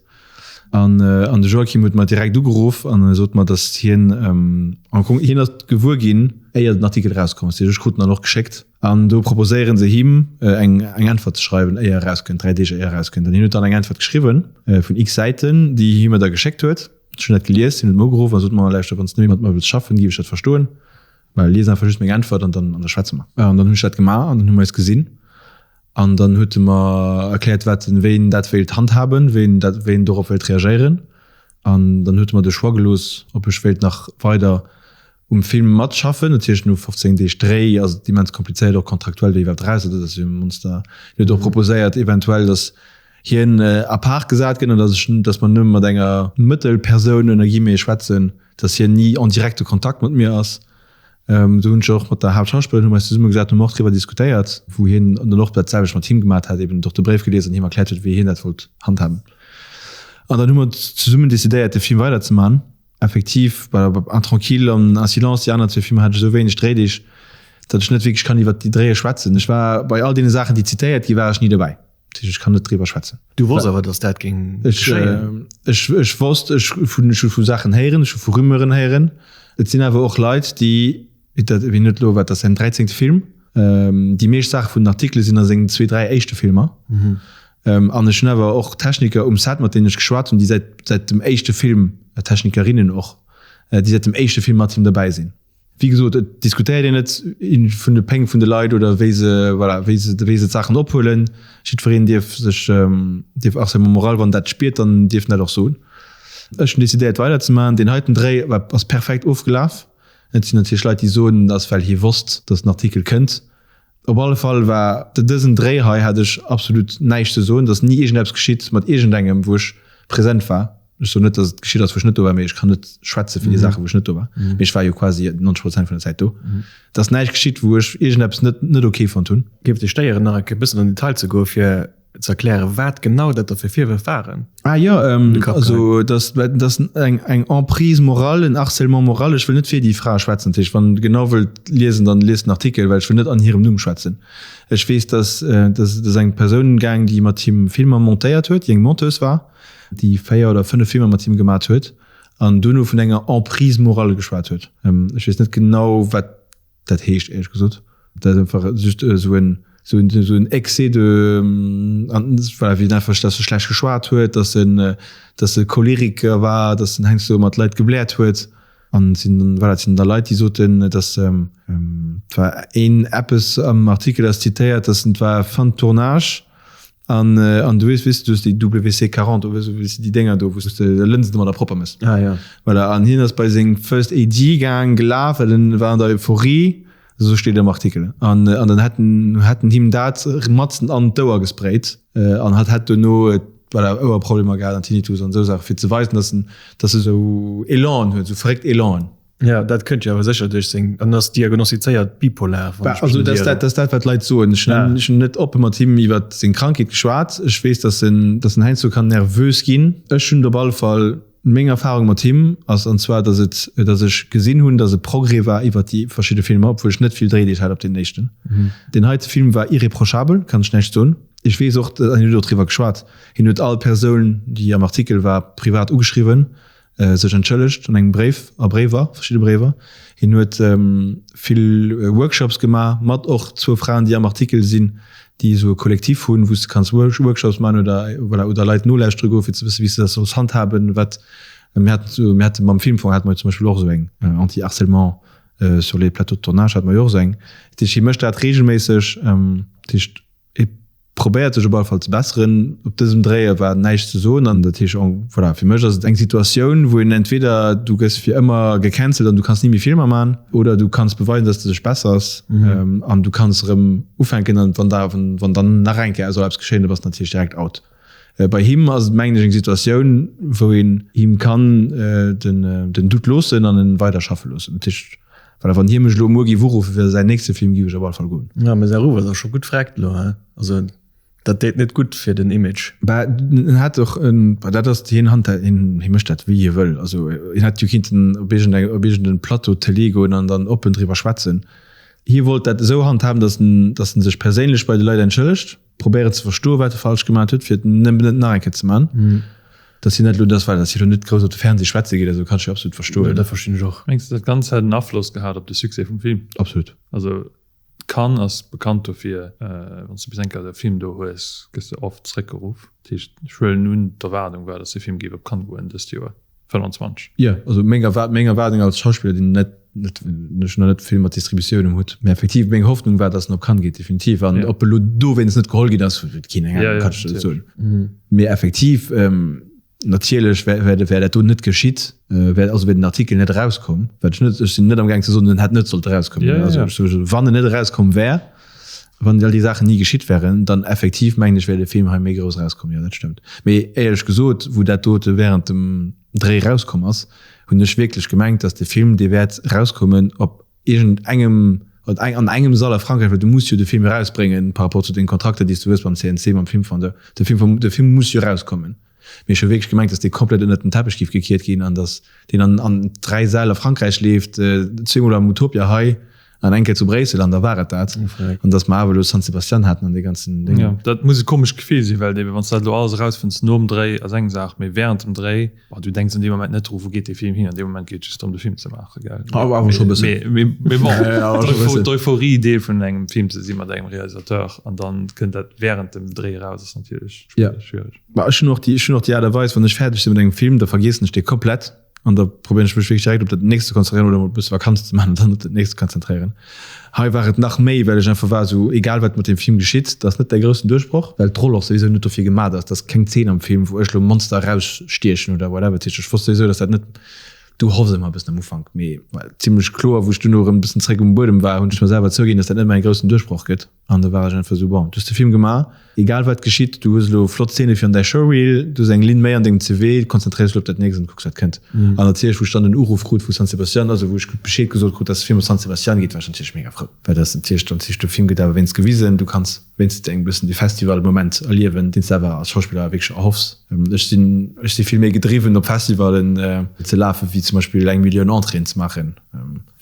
An, an de Joachim huet mer direkt ugeruff an e sot mer, datt hien am Fong, hien ass gewuer ginn, éier den Artikel erauskomm ass. Dat heescht, ech krut en dann och geschéckt. An do proposéiere se him, eng, eng Äntwert ze schreiwen, éier e erauskënnt, 3 Deeg éier e erauskënnt. An hien huet dann eng Äntwert geschriwwen vun x Säiten, déi hie mer da geschéckt huet. Ech hunn dat gelies, hien huet mer ugeruff a sot mer, Lauschter, wann s de net méi mat mer wëlls schaffen, géif ech dat verstoen. Mä lies einfach just meng Äntwert an dann, an da schwätze mer. An dann hunn ech dat gemaach an dann hu mer eis gesinn. An dann huet e mer erkläert, wat en, wéi en dat wéilt handhaben, wéi en dat, wéi en dorop wéilt reagéieren. An dann huet e mer de Choix gelooss, ob ech wéilt nach weider um Film matschaffen. Natierlech no 15 Deeg Dréi ass et immens komplizéiert, och kontraktuell do iwwerhaapt eraus. Dat ass jo e Monster. Hien huet och proposéiert eventuell, datt hien à part gesat gëtt an datt ech, datt mer nëmme mat enger Mëttelpersoun, ënner guillemets, schwätzen, datt hien ni en direkte Kontakt mat mir ass. Do hunn ech och mat der Haaptschauspillerin hu mer eis zesummegesat, hu mer och driwwer diskutéiert, wou hien dann och dat selwecht mat him gemat hat, eben och de Bréif gelies an him erkläert huet, wéi hien dat wollt handhaben. An dann hu mer zesummen decidéiert, de Film weiderzemaachen. Effektiv, bei Intranquille an Insilence, déi aner zwee Filmer, hat ech esou wéineg Dréideeg, datt ech net wierklech kann iwwert déi Dréie schwätzen. Ech war bei all deene Saachen, déi zitéiert gi, war ech ni dobäi. Dat heescht, ech kann net driwwer schwätzen. Du wosst awer, datt dat géing geschéien? Ech, ech wosst, ech vun, ech hu vu Saachen héieren, ech hu vu Rumeuren héieren. Et sinn awer och Leit, déi, dat, wien huet elo, wat ass säin dräizéngte Film? Déi meescht Saache vun den Artikele sinn a sengen zwee, dräi éischte Filmer. An ech hunn awer och Techniker um Set, mat deenen ech geschwat hunn, déi säit, säit dem éischte Film, Technikerinnen och, déi säit dem éischte Film mat him derbäi sinn. Wéi gesot, et diskutéiert een net vun de Péng vun de Leit oder wéi se, voilà, wéi se, wéi se d'Saachen ophuelen. Jiddwereen dierf sech, dierf Harcèlement moral, wann dat spiert, dann dierf en dat och soen. Ech hunn decidéiert weiderzemaachen. Deen heiten Dréi war, ass perfekt ofgelaf. Et sinn natierlech Leit, déi soen, et ass well hie wosst, datt den Artikel kënnt. Op alle Fall war dësen Dréi hei, hat ech absolut näischt ze soen. Et ass ni iergendeppes geschitt mat iergendengem, wou ech present war. Ech soen net, datt et geschitt ass, wou ech net do war, mee ech kann net schwätze fir déi Saachen, wou ech net do war. Mee ech war jo quasi 90 Prozent vun der Zäit do. Et ass näischt geschitt, wou ech iergendeppes net net ok fonnt hunn. Géif et dech stéieren, nach e bëssen an den Detail ze goen, fir ze erklären, wat genau dat da fir Virwërf waren? Ah jo, also dass dass eng eng Emprise morale, en Harcèlement moral, ech wëll net fir déi Fra schwätzen, dat heescht wann der genau wëllt liesen, dann liest den Artikel, well ech wëll net an hirem Numm schwätzen. Ech weess, dass dass et ass eng Persoun gaang, déi mat him Filmer montéiert huet, déi eng Monteuse war, déi 4 oder 5 Filmer mat him gemat huet an duerno vun enger Emprise morale geschwat huet. Ech weess net genau wat Dat heescht éierlech gesot, dat ass einfach just esou en, esou en, esou en Excès de, an voilà, wéi en einfach, dass e schlecht geschwat huet, dass en, dass e Choleriker war, dass en heiansdo mat Leit gebläert huet. An et sinn, voilà, et sinn da Leit, déi soten, dass, et war een eppes am Artikel ass zitéiert, dass en, et war fin de tournage, An, an du weess, weess du, du hues déi WC 40 oder esou, weess du, déi Dénger do, wou s de Lënsen domadder propper mëss. Ah, ja. Voilà, an hien ass bei seng First AD gaang, gelaf, well en war an der Euphorie, esou steet am Artikel. An, an dann hätt en, hätt en him dat matzen an d'Ouer gesprayt, an hatt hätt dono, voilà, Ouerproblemer gehat an Tinnitus an esou Saachen, fir ze weisen, dass en, dass e sou Elanen huet, sou verréckt Elanen. Jo, dat kënnt jo awer sécher duerch seng, en ass diagnostizéiert bipolar, wann ech mech net ieren. Dat ass dat, wat d'Leit soen. Ech hunn net oppe mat him iwwer seng Krankheet geschwat. Ech weess, datt en, datt en heiansdo kann nervös ginn. Ech hunn op alle Fall, meng Erfarung mat him ass an zwar, datt et, datt ech gesinn hunn, datt e Progrès war iwwer déi verschidde Filmer, obwuel ech net vill Dréideeg hat op deenen éischten. Deen heite Film war irreprochabel, kann ech näischt soen. Ech weess och, an hien huet och driwwer geschwat, hien huet all Persoun, déi am Artikel war, privat ugeschriwwen. sech entschëllegt an engem Bréif, a Bréiwer, verschidde Bréiwer. Hien huet vill Workshops gemaach mat och zwou Fraen, déi am Artikel sinn, déi esou e Kollektiv hunn, wou s de kanns Workshops maachen oder, voilà, oder Leit nolauschtere goen, fir ze wëssen, wéi s de dat solls handhaben. Wat mir haten esou, mir hate mam Filmfong hate mer jo zum Beispill och esou eng Anti-Harcèlement sur les plateaux de tournage hate mer jo och esou eng. Dat heescht, hie mécht dat reegelméisseg. Dat heescht, Et probéiert sech op alle Fall ze besseren. Op dësem Dréier war näischt ze soen an dat heescht, voilà, fir mech ass et eng Situatioun, wou een entweder du gëss fir ëmmer gecancelt an du kanns ni méi Filmer man oder du kanns beweisen, dass de dech bessers an du kanns erëm ufänken an wann da wann dann nach eng Kéier esou eppes geschéien, da bass de natierlech direkt out. Bei him ass et mengen ech eng Situatioun, wou een him kann den den Doute loossen an en weider schaffe loossen. Dat heescht, Voilà, wann hie mech elo muer géif uruffen fir säin nächste Film, géif ech op alle Fall goen. Ja, mee säi Ruff ass och scho gutt vreckt elo, he? Also dat deet net gutt fir den Image. Bah, en hat och en, bah, dat ass, hien handha, hien, hie mécht dat wéi hie wëll. Also hien hätt jo kinnten op iergend eng, op iergend en Plateau Télé goen an dann oppen driwwer schwätzen. Hie wollt dat esou handhaben, datt en, datt en sech perséinlech bei de Leit entschëllegt. Probéieren ze verstoen, wat e falsch gemaat huet, fir et net nach eng Kéier ze man. Dass hien net elo, dass, well dass hie elo net grouss op de Fernseh schwätze geet, also kann ech jo absolut verstoen. Jo, dat verstinn ech och. Mengs de, dat Ganzt hätt en Afloss gehat op de Succès vum Film? Absolut. Also Cannes ass bekannt dofir, wann s de bis eng Kéier de Film do hues, gëss de oft zréckgeruff. Dat heescht, ech huelen un, d'Erwaardung war, dass de Film géif op Cannes goen dëst Joer. 25. Jo, also meng Erwaard, meng Erwaardung als Schauspiller, deen net, net, ech hunn nach net vill mat Distributioun um Hutt, mä effektiv meng Hoffnung war, dass en op Cannes geet, definitiv. An ob e lo dowéinst net geholl ginn ass, keen eng Ahnung, kann ech net soen. Mee effektiv, natierlech wär, wär, wär dat do net geschitt, wär, also wär den Artikel net erauskomm, wat ech net, ech sinn net am gaang ze soen, en hätt net sollt erauskommen, also ech soe, wann en net erauskomm wär, Wann all déi Saachen ni geschitt wären, dann effektiv mengen ech wär de Film hei méi grouss erauskomm. Jo, dat stëmmt. Mee éierlech gesot, wou dat dote während dem Dréi erauskomm ass, hunn ech wierklech gemengt, dass de Film, dee wäert erauskommen op iergend engem, an engem Sall a Frankräich, well du muss jo de Film erausbréngen par rapport zu den Kontrakter, déi s du hues beim CNC, mam Filmfond. De Film, de Film muss jo erauskommen. Mee ech hu wierklech gemengt, dass dee komplett ënnert den Teppech géif gekiert ginn an dass deen an an 3 Säll a Frankräich leeft, zweemol am Utopia hei an eng Kéier zu Bréissel an da war et dat. An dass mer awer elo San Sebastian haten an dee ganzen Ding. Jo, dat muss e komescht Gefill sinn, well eben, wann s de dat elo alles erausfënns nom Dréi ass eng Saach, mee wärend dem Dréi, bon, du denks an deem Moment net dru wou geet dee Film hin, an deem Moment geet et just drëm de Film ze maachen, gell? Awer scho e bëssen. Mee, mee bon, d'Euphorie, Deel vun engem Film ze si mat engem Realisateur an dann kënnt dat wärend dem Dréi eraus, ass natierlech schwiereg. Ma ech hunn och déi, ech hunn och déi Aart a Weis, wann ech fäerdeg sinn mat engem Film, da vergiessen ech dee komplett an da probéieren ech mech wierklech direkt op dat nächst ze konzentréieren oder mol e bësse Vakanz ze maachen an dann op dat nächst ze konzentréieren. Hei war et nach méi, well ech einfach war esou, egal wat mat deem Film geschitt, dat ass net däi groussen Duerchbroch, well d'Roll och souwisou net dofir gemat ass, dat ass keng Zeen am Film, wou ech lo Monster erausstiechen oder whatever. Dat heescht, ech wosst souwisou, dass dat net, du hoffs ëmmer e bëssen am Ufank, mee well zimlech kloer, wou ech duerno erëm e bëssen zréck um Buedem war, hunn ech mer selwer zouginn, dass dat net mäi groussen Duerchbroch gëtt. An da war ech einfach esou, bon, du hues de Film gemaach, egal wat geschitt, du hues elo flott Zeene fir an däi Showreel, du hues eng Linn méi an dengem CV, konzentréiers dech elo op dat nächst an kucks wat kënnt. An natierlech, wou ech dann den Uruff krut vu San Sebastian, also wou ech Bescheed gesot krut, dass de Film op San Sebastian geet, war ech natierlech mega frou, well dat ass natierlech dann, de Film gëtt awer wéinst gewisen, du kanns wéinst eng bëssen de Festivalmoment erliewen, deen s de awer als Schauspiller wierklech erhoffs. Ech sinn, ech si vill méi gedriwwen op Festivalen ze lafen, wéi zum Beispill eng Millioun Entréeën ze maachen.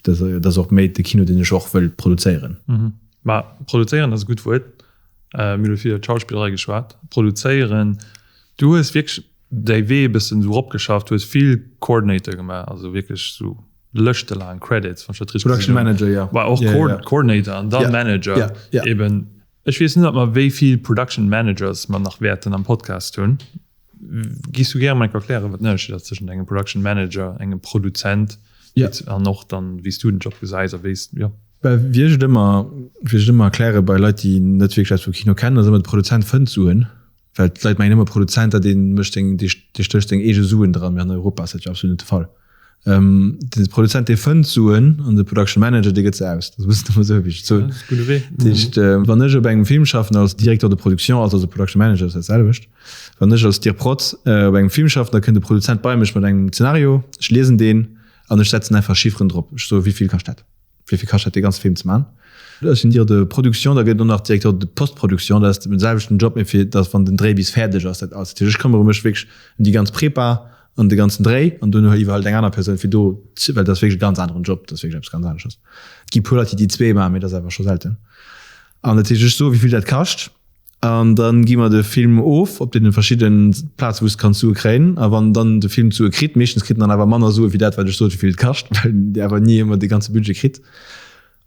Dat ass och méi de Kino, deen ech och wëll produzéieren. Ma produzéieren ass e gutt Wuert. Mir hu vill iwwer d'Schauspillerei geschwat. Produzéieren, du hues wierklech däi Wee e bëssen esou eropgeschafft, du hues vill Coordinator gemaach, also wierklech esou lëschtelaang Credits, wann ech dat richteg gesinn hunn. Production Manager, jo. War och Coordinator an da Manager eben. Ech weess net, ob mer wéi vill Production Managers mer nach wäerten am Podcast hunn. Giss du gären mol enk erklären, wat den Ënnerscheed ass tëschent engem Production Manager, engem Produzent an och dann, wéi s du den Job gesäis a wéi s, jo. Well wéi ech et ëmmer, wéi ech et ëmmer erkläre bei Leit, déi net wierklech eppes vum Kino kennen, ass ëmmer, de Produzent fënnt Suen, well d'Leit mengen ëmmer, Produzent, dat ee mécht seng, dee stécht seng eege Suen dran, mee an Europa ass dat jo absolut net de Fall. De Produzent, dee fënnt Suen an de Production Manager, dee gëtt se aus. Dat ass e bëssen ëmmer esou, wéi ech et soen. Dat ass e gudde Wee. Dat heescht, wann ech op engem Film schaffen als Directeur de production, also als Production Manager, ass dat selwecht. Wann ech als Dir Prod op engem Film schaffen, da kënnt de Produzent bei mech mat engem Zenario, ech liesen deen. An ech setzen einfach Chifferen drop. Ech soe wéi vill kascht dat? Wéi vill kascht dat dee ganze Film ze maachen? Ech sinn Directeur de production, da gëtt et och nach Directeur de post-production, dat ass den selwechten Job, mee fir datt wann den Dréi bis fäerdeg ass, dat alles. Dat heescht, ech këmmere mech wierklech ëm déi ganz Prepa an de ganzen Dréi an duerno iwwerhëlt eng aner Persoun fir do, well dat ass wierklech e ganz aneren Job, dat ass wierklech eppes ganz aneschters. Et gi puer Leit, déi déi zwee maachen, mee dat ass awer scho selten. An dat heescht, ech soe wéi vill dat kascht an da gi mer de Film of op deene verschidde Plaze wou s de kanns Sue kréien. A wann dann de Film d'Sue kritt, meeschtens kritt en dann awer manner Sue wéi dat wat ech sot wéi vill et kascht, well en awer ni ëmmer de ganze Budget kritt.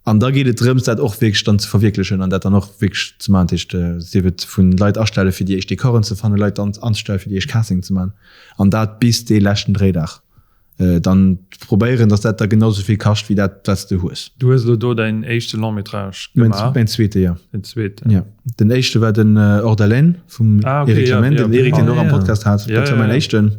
An da geet et drëms dat och wierklech dann ze verwierklechen an dat dann och wierklech ze maachen. Dat heescht, sief et vu Leit astelle fir déi éischt Dekoren ze fannen, Leit anzestelle fir déi éischt Castingen ze maachen an dat bis dee leschten Dréidag. Dann probéieren, dass dat da genau sou vill kascht wéi dat, wat s de hues. Du hues elo do däin éischte Long-métrage gemaach. Mäin zweete, jo. Den zweeten. Jo. Den éischte war den Hors d'haleine vum Eric Lament, den Eric, deen och am Podcast hat. Dat war mäin éischten.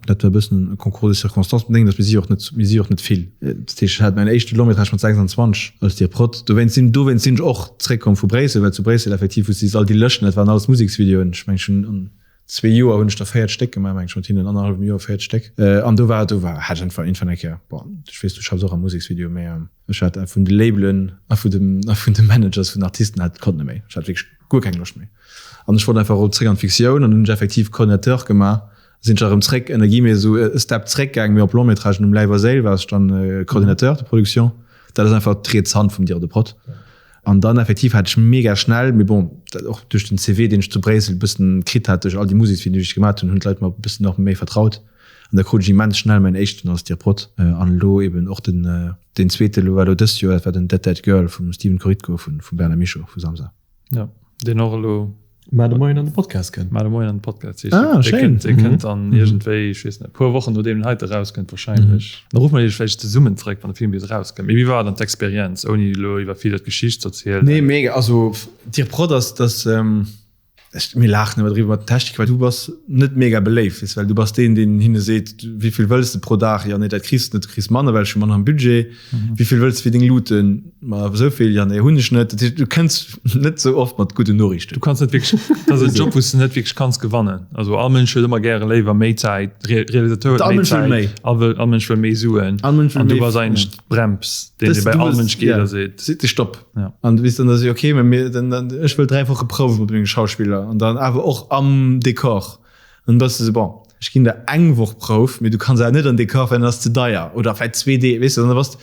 Dat war e bëssen e Concours de circonstances bedéngt, dass mir si och net, mir si och net vill. Dat heescht, ech hat mäin éischte Long-métrage mat 26 als Dir Prod. Dowéinst sinn, dowéinst sinn ech och zréckkomm vu Bréissel, well zu Bréissel effektiv, wou s de all déi Lëschten, dat waren alles Museksvideoen, ech mengen, ech hunn an zwee Joer hunn ech der 4 Stéck gemaach, meng ech, mat hinnen, annerhallwem Joer 4 Stéck. An do war, do war, hat ech einfach iergendwann eng Kéier, bon, ech weess, du schaffs och am Museksvideo, mä ech hat vun de Labelen a vun dem, a vun de Managers vun den Artisten hat, konnt net méi. Ech hat wierklech guer keng Loscht méi. An ech wollt einfach erëm zréck an d'Fiktioun an hunn ech effektiv Coordinateur gemaach. Sinn ech erëm zréck, ënner guillemets, esou e Step zréck gaang, mee op Long-métragen um Läif a Séil war ech dann Coordinateur de production. Dat ass einfach d'riets Hand vum Dir de Prod. An dann effektiv hat ech mega schnell, mee bon, dat och duerch den CV, deen ech zu Bréissel e bëssen kritt hat, duerch all déi Museksvideoen, déi ech gemaat hunn, hunn d'Leit mer e bëssen och méi vertraut. An da krut ech immens schnell mäin éischten als Dir Prod. An elo eben och den, deen zweete elo war elo dëst Joer, dat war den Dead Dead Girl vum Stephen Korytko vum Bernard Michaux vu Samsa. Ja, deen och elo. Mar de Moien an de Podcast kënnt. Mar de Moien an de Podcast. Ah, schéin. Kënnt, mm -hmm. kënnt dann iergendwéi, ech weess net, puer Wochen nodeem den heite rauskënnt wahrscheinlech. Mm -hmm. Da rufe mer iech vläicht zesummen zréck, wann de Film bis rauskënnt. Mee wéi war dann d'Experienz, ouni elo iwwer vill iwwer d'Geschicht ze erzielen? Nee, mega. Also, Dir Prod ass, dass, ähm, ech, mir laachen ëmmer driwwer mat den Techniker, well du bass net mega beléift, weess, well du bass deen, deen hinne seet, wéi vill wëlls de pro Dag? Jo, nee, dat kriss de net, du kriss manner, well ech hu manner am Budget. Wéi vill wëlls de fir deng Luuten? Ma esou vill, ja nee, hunn ech net. Dat heescht, du kënns net sou oft mat gudden Noriichten. Du kanns net wierklech, dat ass en Job, wou s de net wierklech kanns gewannen. Also all Mënsch huet ëmmer gäre léiwer méi Zäit, Re Realisateur huet méi Zäit, all wëll, all Mënsch wëll méi Suen. All Mënsch wëll méi. An du bass eigentlech d'Brems, deen dee bei all Mënsch geet a seet. Seet de Stopp. An du weess dann, da si okay, mä mir, dann, dann, ech wëll 3 Woche Prouwe mat menge Schauspiller an dann awer och am Dekor. An dann bass de sou, bon, ech ginn der eng Woch Prouf, mee du kanns awer net an Dekor, well dann ass ze deier. Oder vläicht zwee Deeg, weess de, an da bass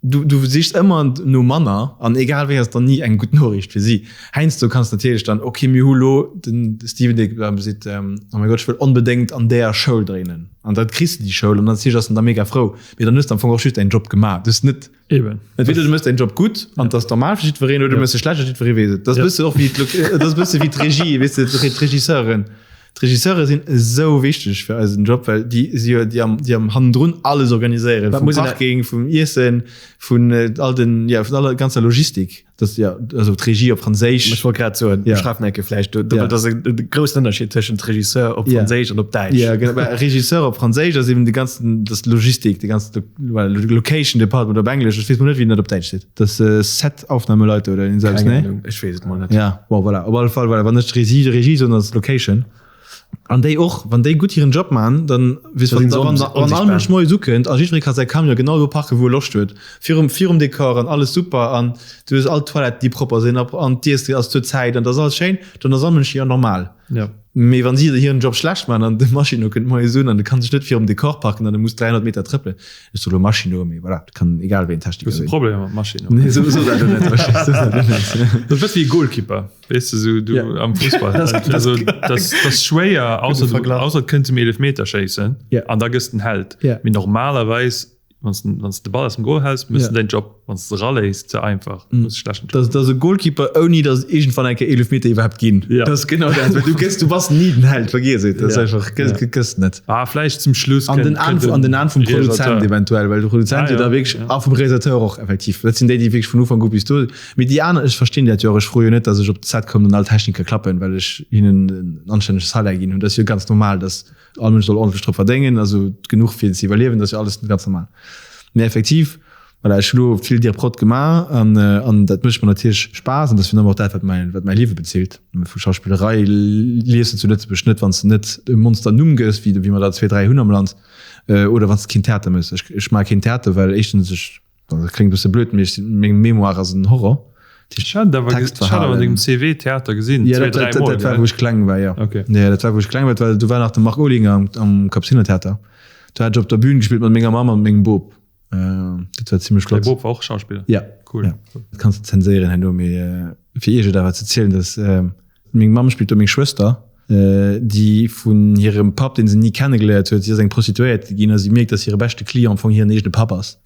du, du sichs ëmmer no manner an egal wéi ass dann ni eng gutt Noriicht fir si. Heiansdo kanns de natierlech dann, okay, mir hu lo den Steven, dee seet, oh mäi Gott, ech wëll onbedéngt an där Schoul dréinen. An da kriss de déi Schoul an natierlech ass en da mega frou. Mee dann hues de am Fong och just däin Job gemaach. Du hues net Eben. Entweder du mëss däin Job gutt an dat ass normal fir jiddwereen oder du mëss e schlecht a jiddweree weess et. Dat ass e bësse och wéi dat ass e bësse wéi d'Regie, weess de, d'Regisseuren. D'Regisseure sinn esou wichteg fir eisen Job, well déi si jo déi am, déi am hannendrun alles organiséieren, vum Parking, vum Iessen, vun all den, ja, vun aller ganzer Logistik. Das, ja, also d'Regie op Franséisch. Ech wollt grad soen, ja. beschreif enke vläicht, do, do, ja. das e groussen Ënnerscheed tëschent Regisseur op Franséisch ja. an op Däitsch. Ja, genau. Regisseur op Franséisch ass eben de ganzen, das Logistik, de ganzen well, Location Department op Englesch. Ech weess mol net, wéi dat op Däitsch seet. Das äh, Set-Aufnahmeleute oder den selbst, ne? Ech weess et mol net. Ja, bon, voilà. Op alle Fall, voilà. Wann net Regie, Regie, sondern das Location. An déi och, wann déi gutt hiren Job man, dann weess wann, wann, wann all Mënsch moies ukënnt a jiddweree ka säi Camion genau do parken, wou e Loscht huet, virum, virum Dekor an alles super an du hues all d'Toiletten, déi propper sinn a an d'Iesse ass zur Zäit an dat ass alles schéin, dann ass all Mënsch jo normal. Ja. Mee wann si hiren Job schlecht man an de Maschino kënnt moies un an de kann sech net virum Dekor parken an e muss 300 Meter trëppelen, ech soe lo Maschino, mee voilà, dat kann egal wéi en Techniker sinn. Hues de Problemer mat Maschino? Nee, so, so dat net, so dat net. Dat ass e bësse wéi e Goalkeeper. Weess de, sou du ja. am Fussball. Das, das, also, das, das schwéier, ausser, du, ausser kënnt zum Elfmeter schéissen ja. an da gëss den Held. Ja. Mee normalerweis wann du de Ball aus dem Goal häls, muss ja. den Job wann du raléis ze einfach. Mm. Das, das e Goalkeeper ouni dass irgendwann enke Elfmeter iwwerhaupt ginn. Ja. Das genau dat. Du gëss, du bass nie den Held, vergiss et. Das ja. einfach gëss, ja. gëss net. Ah, vielleicht zum Schluss an den An, an den An vum Produzent eventuell, well de Produzent ah, ja. da wirklich ja. ah, vum Realisateur och effektiv. Dat sinn déi, déi wirklich vun Ufank u bis do Mee déi aner, ech verstinn dat jo och, ech froe jo net, datt ech op d'Set kommen an all Techniker klappen, well ech hinnen en anstännege Salaire ginn hunn. Dat ass jo ganz normal, datt all Mënsch soll ordentlech drop verdéngen, also genuch fir ze iwwerliewen, dat ass jo alles ganz normal. Mee effektiv, Voilà, ech hu lo vill Dir Prod gemaach an, an dat mécht mer natierlech Spaass an dat ass virun allem och dat, wat mäin, wat mäi Liewe bezilt. Vu Schauspillerei liefs de zu Lëtzebuerg net, wann s de net e Monster Numm gëss, wéi, wéi mer der zwee, dräi hunn am Land, oder wann s de keen Theater méchs. Ech, ech maache keen Theater, well éischtens ech, dat kléngt e bësse blöd, mee ech sinn, meng Mémoire ass en Horror. Ech hat awer ech hat awer an dengem CV Theater gesinn, zwee, dräi Mol, gell? Dat war, wou ech kleng war, jo. Okay. Jo, dat war, wou ech kleng war, well do war nach de Marc Olinger am, am Kapuzinertheater. Do hat ech op der Bühn gespillt mat menger Mamm a mat mengem Bop. Dat war zimmlech flott. Däi Bop war och Schauspiller? Ja. Cool. Ja. Dat kanns de zenséieren herno, mee fir iech et awer ze zielen, dass meng Mamm spillt do meng Schwëster, déi vun hirem Papp, deen se ni kennegeléiert huet, si ass eng Prostituéiert ginn a si mierkt, dass hire beschte Client am Fong hiren eegene Papp ass.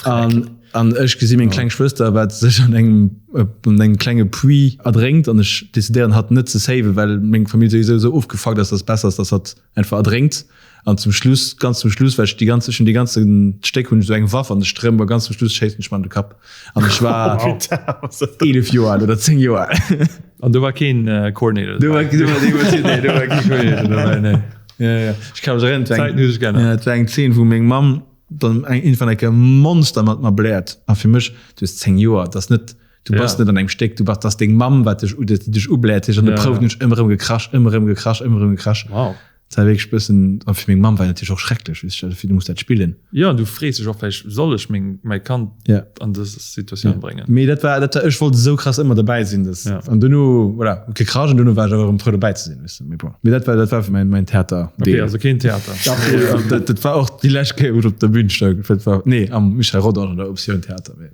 An, an ech gesi meng kleng Schwëster, wat sech an engem, an engem klenge Puits erdrénkt an ech decidéieren, hatt net ze saven, well meng Famill souwisou esou ofgefuckt ass, dass et besser ass, dass hatt einfach erdrénkt an zum Schluss, ganz zum Schluss, well ech déi ganz, ech hunn déi ganze Stéck hunn ech esou eng Waff an de Strëmp a ganz zum Schluss schéissen ech mer an de Kapp an ech war 11 Joer al oder 10 Joer al. An do war keen Coordinator Do war, do war, do war, nee, do war keen Coordinator dobäi, nee. Ja, ja. Ech ka mech erënneren, et war eng, Zäiten hu sech geännert. ja, et war eng Zeen, wou meng Mamm dann eng, irgendwann eng Kéier Monster mat mer bläert a fir mech, du hues 10 Joer, dat ass net, Du bass net an engem Stéck, du bass, dat ass deng Mamm, wat dech, déi dech ubläert. An de Prouf hunn ech ëmmer erëm gekrasch, ëmmer erëm gekrasch, ëmmer erëm gekrasch. Wow. Dat war wierklech e bëssen, a fir meng Mamm war natierlech och schrecklech, weess de, du muss dat spillen. Jo, an du frees dech och vläicht, soll ech meng, mäi Kand an dës Situatioun bréngen? Mee dat war, dat war, ech wollt esou krass ëmmer derbäi sinn, dass, an duerno, voilà, gekrasch an duerno war ech awer erëm frou dobäi ze sinn, weess de. Mee bon, mee dat war, dat war mäin, mäin Theater-Deel. Okay, also keen Theater. Dach, dat, dat war och déi lescht Kéier, wou ech op der Bühn stoung. Dat war, nee, am Michel Rodange an der Optioun Theater, mee.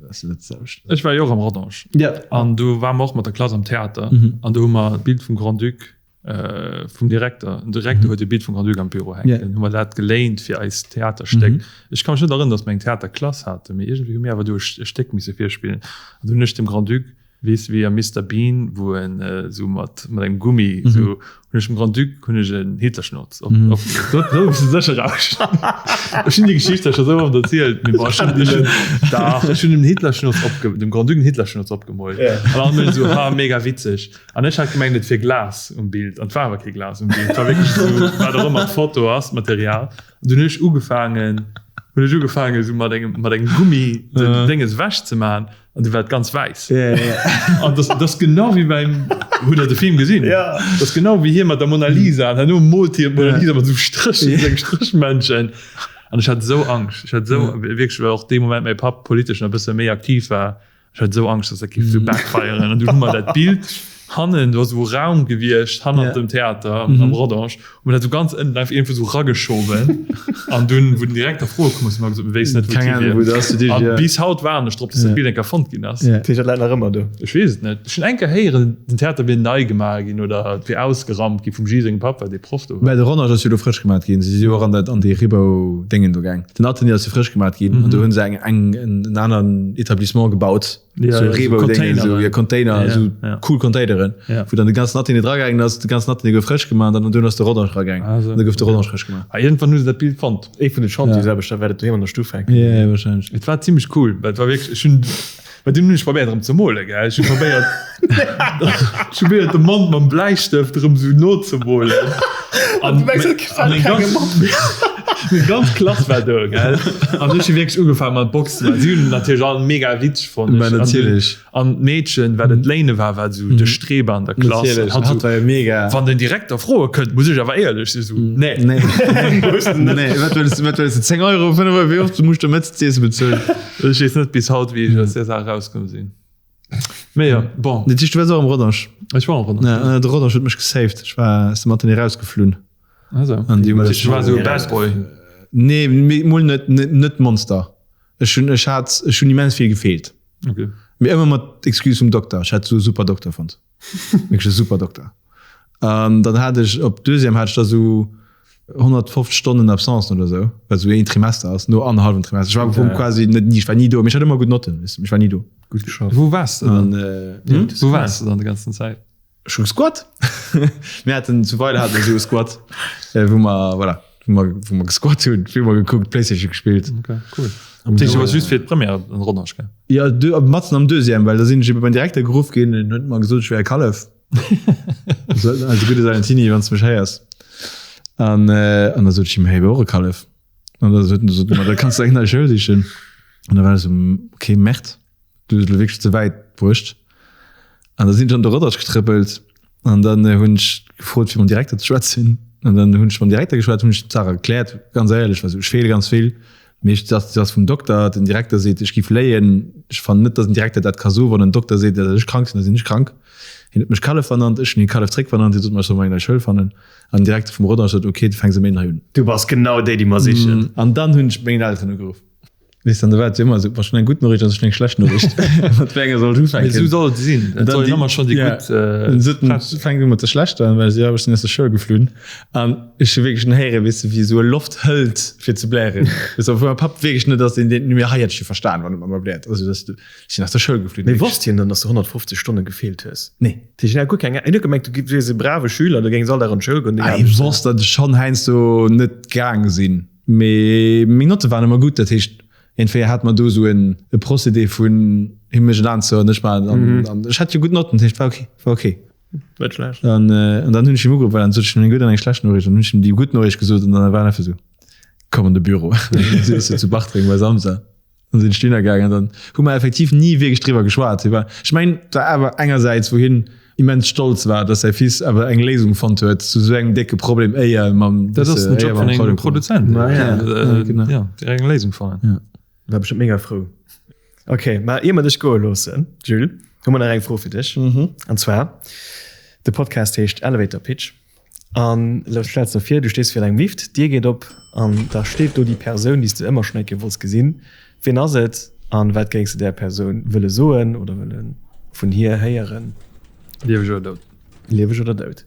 Ech war jo och am Rodange. Ja. An do ware mer och mat der Klass am Theater. Mhm. An do hu mer d'Bild vum Grand-Duc, äh, vum Direkter, den Direkter huet e Bild vum Grand-Duc am Büro hänken. Ja. Dann hu mer dat geléint fir eist Theaterstéck. Mhm. Ech ka mech net erënneren, datt mer eng Theaterklass haten, mee iergendwéi hu mir awer do e Stéck misse virspillen. An do hunn ech dem Grand-Duc Weess wéi am Mister Bean, wou en esou mat mat engem Gummi esou, hunn ech dem Grand-Duc hunn ech en Hitlerschnurz op op do do hues de sécher raus. Ech hunn déi Geschicht der scho sou oft erzielt, mee bon, ech hunn ech hunn dach ech hunn dem Hitlerschnurz opge dem Grand-Duc en Hitlerschnurz opgemoolt an all Mënsch esou, ha mega witzeg. An ech hat gemengt et wier Glas um Bild an et war awer kee Glas um Bild, et war wierklech esou wat och ëmmer d'Foto ass, d'Material. An dunn hunn ech ugefaangen hunn ech ugefaangen esou mat engem mat engem Gummi den Dénges ewech ze man. An du war ganz wäiss. Ja, ja, ja. An das, das genau wie beim hutt der de Film gesinn? Ja. Das genau wie hie mat der Mona Lisa an herno moolt hie d'Mona Lisa mat esou Stréchen, ja. seng Stréchmännchen. An ech hat esou Angscht. Ech hat esou ja. wierklech well och dee Moment mäi Papp politesch nach e bësse méi aktiv war. Ech hat esou Angscht, dass dat géif esou backfiren. An du hu mer dat Bild hannen, do ass esou Raum gewiescht hannert ja. dem Theater am, mhm. am Rodange. Hu mer dat esou ganz ënnen einfach iergendwou esou rageschoben. An dunn, wou den Direkter froe koum ass, hu mer gesot, mir wéissten net, wou Keng d'hi Ahnung, wou wier. dat ass, du An ja. bis haut waarden ech drop, dass dat Ja. Bild eng Kéier fonnt ginn ass. Ja. Dat heescht, dat läit nach ëmmer do? Ech weess et net. Ech hunn eng Kéier héieren, den Theater wier nei gemaach ginn oder et wier ausgerammt gi vum Gilles sengem Papp, well dee Proff do war. Mä de Rodange ass jo elo frësch gemaat ginn. Si si jo och an dat, an dee Ribou-Déngen do gaang. Den Atelier ass jo frësch gemaat ginn an do hunn se eng, eng, en aneren Etablissement gebaut. Ja, so ja, so Reebou-Déngen, so, Containeren. ja, Container, Ja, so ja. cool Containeren, Ja. wou dann de ganzen Atelier dragaangen ass, de ganzen Atelier gouf frësch gemaach an dann dunn ass de Rodange ragaangen. Ah, so. An da gouf de Rodange frësch gemaach. Ah, iergendwann hu se dat Bild fonnt. Ee vun de Chantier-Aarbechter wäert et doheem an der Stuff hänken. Ja, ja, wahrscheinlech. Et war zimmlech cool, well et war wierklech, ech hunn, well dunn hunn ech probéiert erëm ze molen, gell, ech hu probéiert, ech hu probéiert de Mond mam Bläistëft erëm esou nozemolen. An du merks, et gefält meng kengem ganz, meng ganz Klass war do, gell, an ech hu wierklech ugefaangen mat Boxen, well si hunn natierlech all mega witzeg fonnt. Mä natierlech. An d'Meedchen, wat et léine war, war esou de Streber an der Klass. Natierlech, Hat hat war jo mega. Wann den Direkter Froe kënnt, muss ech awer éierlech si, esou, nee. Nee, nee, wat wëlls du, wat wëlls du, 10 Euro, 5 Euro, wéi oft muss du Mëtz z'iesse bezuelen? Ech weess net bis haut, wéi ech aus där Saach erauskomm sinn. Mee jo, bon. Dat heescht, du waars och am Rodange? Ech war am Rodange. Ja, de Rodange huet mech gesaved. Ech war, ech si mat hinne erausgeflunn. Also. An déi hu mech. Du waars esou e Bad Boy? Nee, mee mol net, net Monster. Ech hunn, ech hat, ech hunn immens vill gefeelt. Okay. Mee ëmmer mat Excuse vum Dokter. Ech hat esou e super Dokter fonnt. Wierklech e super Dokter. An dann hat ech op Deuxième hat ech da sou 150 Stonnen Absencen oder sou, wat sou een Trimester ass, no annerhallwem Trimester. Ech war am Fong quasi net ni, ech war ni do, mee ech hat ëmmer gutt Notten, weess de, mee ech war ni do. Gutt geschafft. Wou waars de dann? An, äh, Wou waars de dann déi ganzen Zäit? Ech hu gesquat. Mir haten zu Weiler haten esou e Squat, wou mer, voilà, wou mer, wou mer gesquat hunn, Filmer gekuckt, Playstation gespillt. Okay, cool. Dat heescht, du waars just fir d'Première an Rodange gaang? Jo, du, matzen am Deuxième, well da sinn ech ebe beim Direkter geruff ginn, en huet mer gesot, ech wär e Kallef. Also gudde Salentini, wann s de mech héiers. An, an da sot ech him, hey, wär och e Kallef. An da sot en, sot en mer, da kanns de eng nei Schoul sichen. An da war ech esou, okay, Merde, du hues et elo wierklech ze wäit bruecht. An da sinn ech an de Rodange getrëppelt an dann hunn ech gefrot, fir mam Direkter ze schwätzen. An dann hunn ech mam Direkter geschwat, hunn ech d'Saach erkläert, ganz éierlech, war esou, ech feele ganz vill, mee ech, dat ass vum Dokter, den Direkter seet, ech giff léien. Ech fannen net, datt en Direkter dat ka soen, wann en Dokter seet, datt ech krank sinn, da sinn ech krank. Hien huet mech Kallef vernannt, ech hunn hie Kallef zréck vernannt, hie sot mer, ech soll mer eng nei Schoul fannen. An den Direkter vum Rodange sot, ok, du fänks e Méinden hei un. Du bass genau déi, déi mer sichen. An dann hunn ech mengen Elteren ugeruff. Weess dann, do war et jo ëmmer esou, wa schon eng gutt Noriicht ass, ass schon eng schlecht Noriicht. Mat wéi enger soll ech ufänken? Mee esou soll et sinn. Et soll een ëmmer schonn déi gutt. Dann sot en, fänk u mat der schlechter an, well ech sot, jo, ech sinn aus der Schoul geflunn. An ech hu wierklech en héieren, weess de, wéi esou e Loft hëlt, fir ze blären. Weess de, obwuel mäi Papp wierklech net ass deen, deen, mee hei hätt ech jo verstan, wann e mat mer bläert. Also, dass du, ech sinn aus der Schoul geflunn. Mee wosst hien dann, dass du 150 Stonne gefeelt hues? Nee. Dat heescht, hien hat guer keng, hien huet gemengt, du wiers e brave Schüler, du géings all Dag an d'Schoul goen, deng Hie Aarbecht. wosst, datt ech schonn heiansdo net gaang sinn. Mee meng Notte waren ëmmer gutt, dat heescht iergendwéi hat mer do esou en e Procédé vun hie mécht en An zou an ech maachen an an ech hat jo gutt Notten, dat heescht war ok, war ok. Net schlecht. An an dann hunn ech him ugeruff, well dann sot ech him eng gutt an eng schlecht Noriicht an dann hunn ech him déi gutt Noriicht gesot an dann war en einfach esou, komm an de Büro. Dann si zu Bartreng bei Samsa. Dann sinn ech dohinner gaangen an dann hu mer effektiv ni wierklech driwwer geschwat. Hie war, ech mengen, et war awer engersäits, wou hien immens stolz war, dass säi Fils awer eng Léisung fonnt huet zu esou engem décke Problem, éier e mam, Dat ass den éier Job mam vun engem Problem koum. Produzent, Ja, ja, genau. ja, direkt eng Léisung fannen. Ja. War bestëmmt mega frou. Ok, ma ier mer dech goe loossen, Jules, hu mer nach eng Fro fir dech. An zwar, de Podcast heescht Elevator Pitch. An elo stells der vir, du stees virun engem Lift, d'Dier geet op an da steet do déi Persoun, déi s de ëmmer schonn eng Kéier wollts gesinn. Wien ass et an wat géings de där Persoun wëlle soen oder wëlle vun hir héieren? Lieweg oder dout? Lieweg oder dout?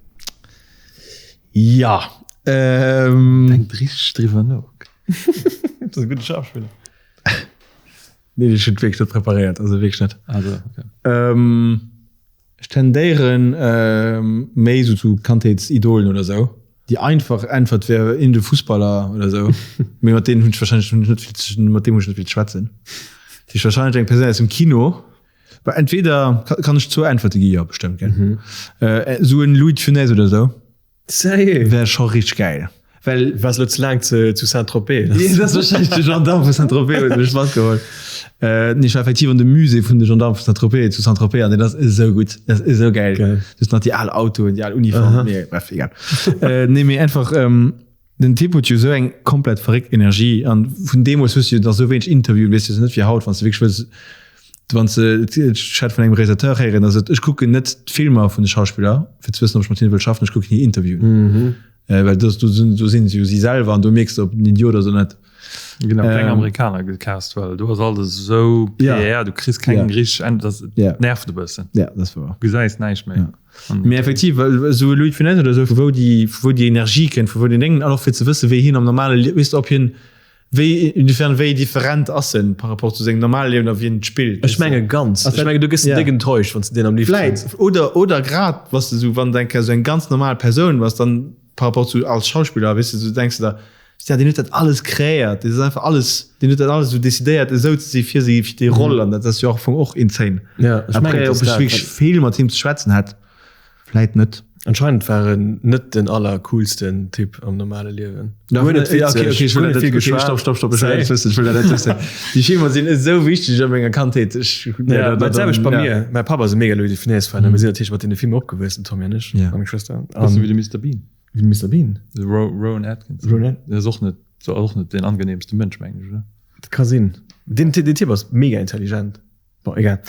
Ja. Denkt richteg driwwer no. Dat ass e gudde Schauspiller. Nee, ech hunn et wierklech net preparéiert, also wierklech net. Also, okay. Ech tendéieren méi sou zu Kandheetsidolen oder sou. Déi einfach Äntwert wär iergend e Fussballer oder sou, mee mat deenen hunn ech wahrscheinlech hunn ech net vill ze, mat deem hunn ech net vill ze schwätzen. Dat heescht wahrscheinlech eng Persoun aus dem Kino. Bah entweder, kann ech zwou Äntwerte gi? Jo, bestëmmt, gell? Sou en Louis de Funès oder sou. Sérieux? Wär scho richteg gäil. Well. Waars lo ze laang zu Saint-Tropez? Nee, dat ass wahrscheinlech de Gendarme vu Saint-Tropez huet mech matgeholl. Nee, ech war effektiv an dem Musée vun de Gendarme vu Saint-Tropez zu Saint-Tropez an deen ass esou gutt. Dat ass esou gäil. Geil. Du hues nach déi al Autoen, déi al Uniform. Nee, bref, egal. Nee, mee einfach, den Typ huet jo esou eng komplett verréckt Energie an vun deemools hues du jo nach esou wéineg Interviewen, weess du, ass net wéi haut, wann s de wierklech wëlls Wann se ech hat vun engem Realisateur héieren, dass et ech kucken net d'Filmer vun de Schauspiller, fir ze wëssen, ob ech mat hinne wëll schaffen, ech kucken hir Interviewen. Mm -hmm. Well das, do, sinn, do sinn se jo si selwer an do mierks de, ob en Idiot ass oder net. Genau, keng Amerikaner gecast, well do ass alles esou PR, Ja. du kriss keng Ja. richteg End, das Ja. nervt e bëssen. Ja, dat ass wouer. Du gesäis näischt méi. Ja. Mee effektiv, well esou e Louis de Funès oder esou, vu wou déi, vu wou déi Energie kënnt, vu wou deen Déngen, an och fir ze wëssen, wéi hien am normale Lie-, weess de, ob hien Wéi, inwiefern, wéi different ass en par rapport zu sengem normale Liewen a wéi en et spillt? Ech menge ganz. Ech menge du gëss déck enttäuscht, wann s de deen am Lift Vläit. Oder, oder grad, wann s de sou, wann de eng Kéier sou eng ganz normal Persoun bass, dann par rapport zu als Schauspiller, weess de, sou denks de der, ja, deen huet dat alles kreéiert, deen ass einfach alles, deen huet dat alles esou decidéiert, esou ze si fir si, fir déi Roll an dat ass jo och am Fong och insane. Ja, ech mengen, Après, ob ech wierklech vill mat him ze schwätzen hätt. Vläit net. Anscheinend war en net den allercoolsten Typ am normale Liewen. Ja, Guer net ja, okay, witzeg, okay, ech guer wëll net dat vill okay, geschwat. stopp, stopp, stopp, ech wëll dat net wëssen, ech wëll dat net wëssen. Déi Filmer sinn esou wichteg a menger Kandheet. Ech, Ja, ja, dat selwecht bei ja. mir. Mäi Papp ass e mega Louis de Funès Fan a mir sinn natierlech mat deene Filmer opgewuess, den Tommy an ech Ja. a meng Schwëster. Bëssen An wéi de Mister Bean. wéi de Mister Bean? De Ro Rowan Atkinson. Rowan At- Deen ass och net, so och net deen angenehmste Mënsch, mengen ech, oder? Dat ka sinn. Deen, deen Typ ass mega intelligent. Bon, egal.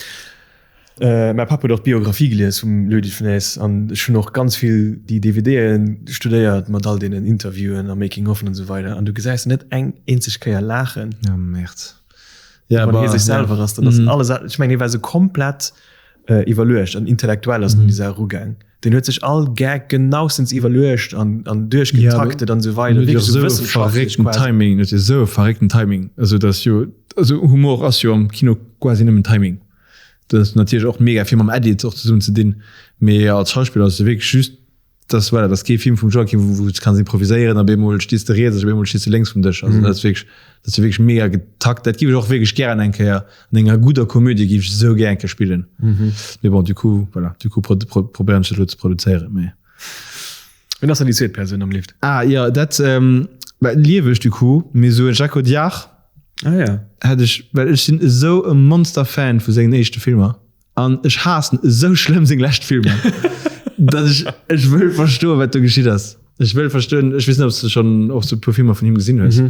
Äh, mäi Papp huet och d'Biographie gelies vum Louis de Funès an ech hunn och ganz vill déi DVDe studéiert mat all deenen Interviewen a Making-offen an esou weider an du gesäis en net eng eenzeg Kéier laachen. Ja, merde. Ja, Wann hie bah, sech ja. selwer ass, dann ass alles, ech mengen, hie war esou komplett äh, iwwerluecht an intellektuell ass en un déi Saach erugaang. Deen huet sech all Gag genauestens iwwerluecht an, an duerchgetaktet an esou weider. Huet jo Wierklech esou esou e wëssenschaftlech verréckten quasi. Timing, huet jo esou e verréckten Timing. Also dat ass jo, also Humor ass jo am Kino quasi nëmmen Timing. Dat ass natierlech och mega vill mam Edit och zesummen ze dinn, mee als Schauspiller ass et wierklech just, dass voilà, dat ass kee Film vum Joaquin, wou wou s de kanns improviséieren a bemol stees de riets a bemol stees de lénks vum Dësch. Also dat ass wierklech, dat ass jo wierklech mega getakt. Dat giff ech och wierklech gären eng Kéier an enger gudder Komödie giff ech esou gär eng Kéier spillen. Mee bon, du coup, voilà, du coup probéieren ech dat elo ze produzéieren, mee. Wien ass dann déi zweet Persoun am Lift? Ah jo, dat, bah, lieweg du coup, mee esou e Jacques Audiard. Ah ja. Hätt ech, well ech sinn esou e Monster-Fan vu sengen éischte Filmer an ech haassen esou schlëmm seng lescht Filmer, datt ech, ech wëll verstoen, wat do geschitt ass. Ech wëll verstoen, ech weess net, ob s de schonn och sou e puer Filmer vun him gesinn hues.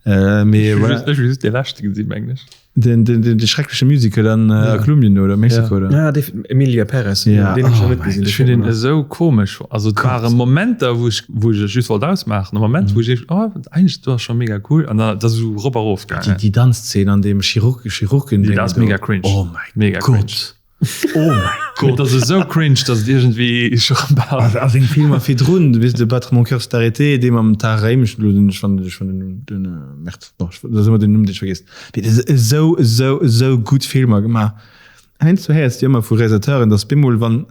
Mee Ech hu voilà. just, ech hu just dee leschte gesinn, mengen ech. Den, den, den, de schreckleche Musical an äh, ja. Kolumbien oder Mexiko ja. oder? Ja, de Emilia Perez. Ja. Den oh, net gesinn. Ech finde den esou komesch. Also et ware Momenter, wou ech, wou ech just wollt ausmaachen. Moment, mhm. wou ech oh, eigentlich du schon mega cool an dann das so rop erof gegangen. Die, die Tanzszene an dem Chirurg, Chirurgen. Die, das mega cringe. Oh mein mega Gott. Cringe. Oh mein Gott. Dat ass esou cringe, dass et iergendwéi scho bal. A a seng Filmer virdrun, du weess, De battre mon cœur s'est arrêté, dee mam Tahar Rahim, ech elo den, ech fannen, ech fannen den, den, Merde, bon, ech, dat ass ëmmer den Numm, deen ech vergessen. Mee dee esou, esou, esou gutt Filmer gemaach. Heiansdo héiers de ëmmer vu Realisateuren, dass bemol, wann,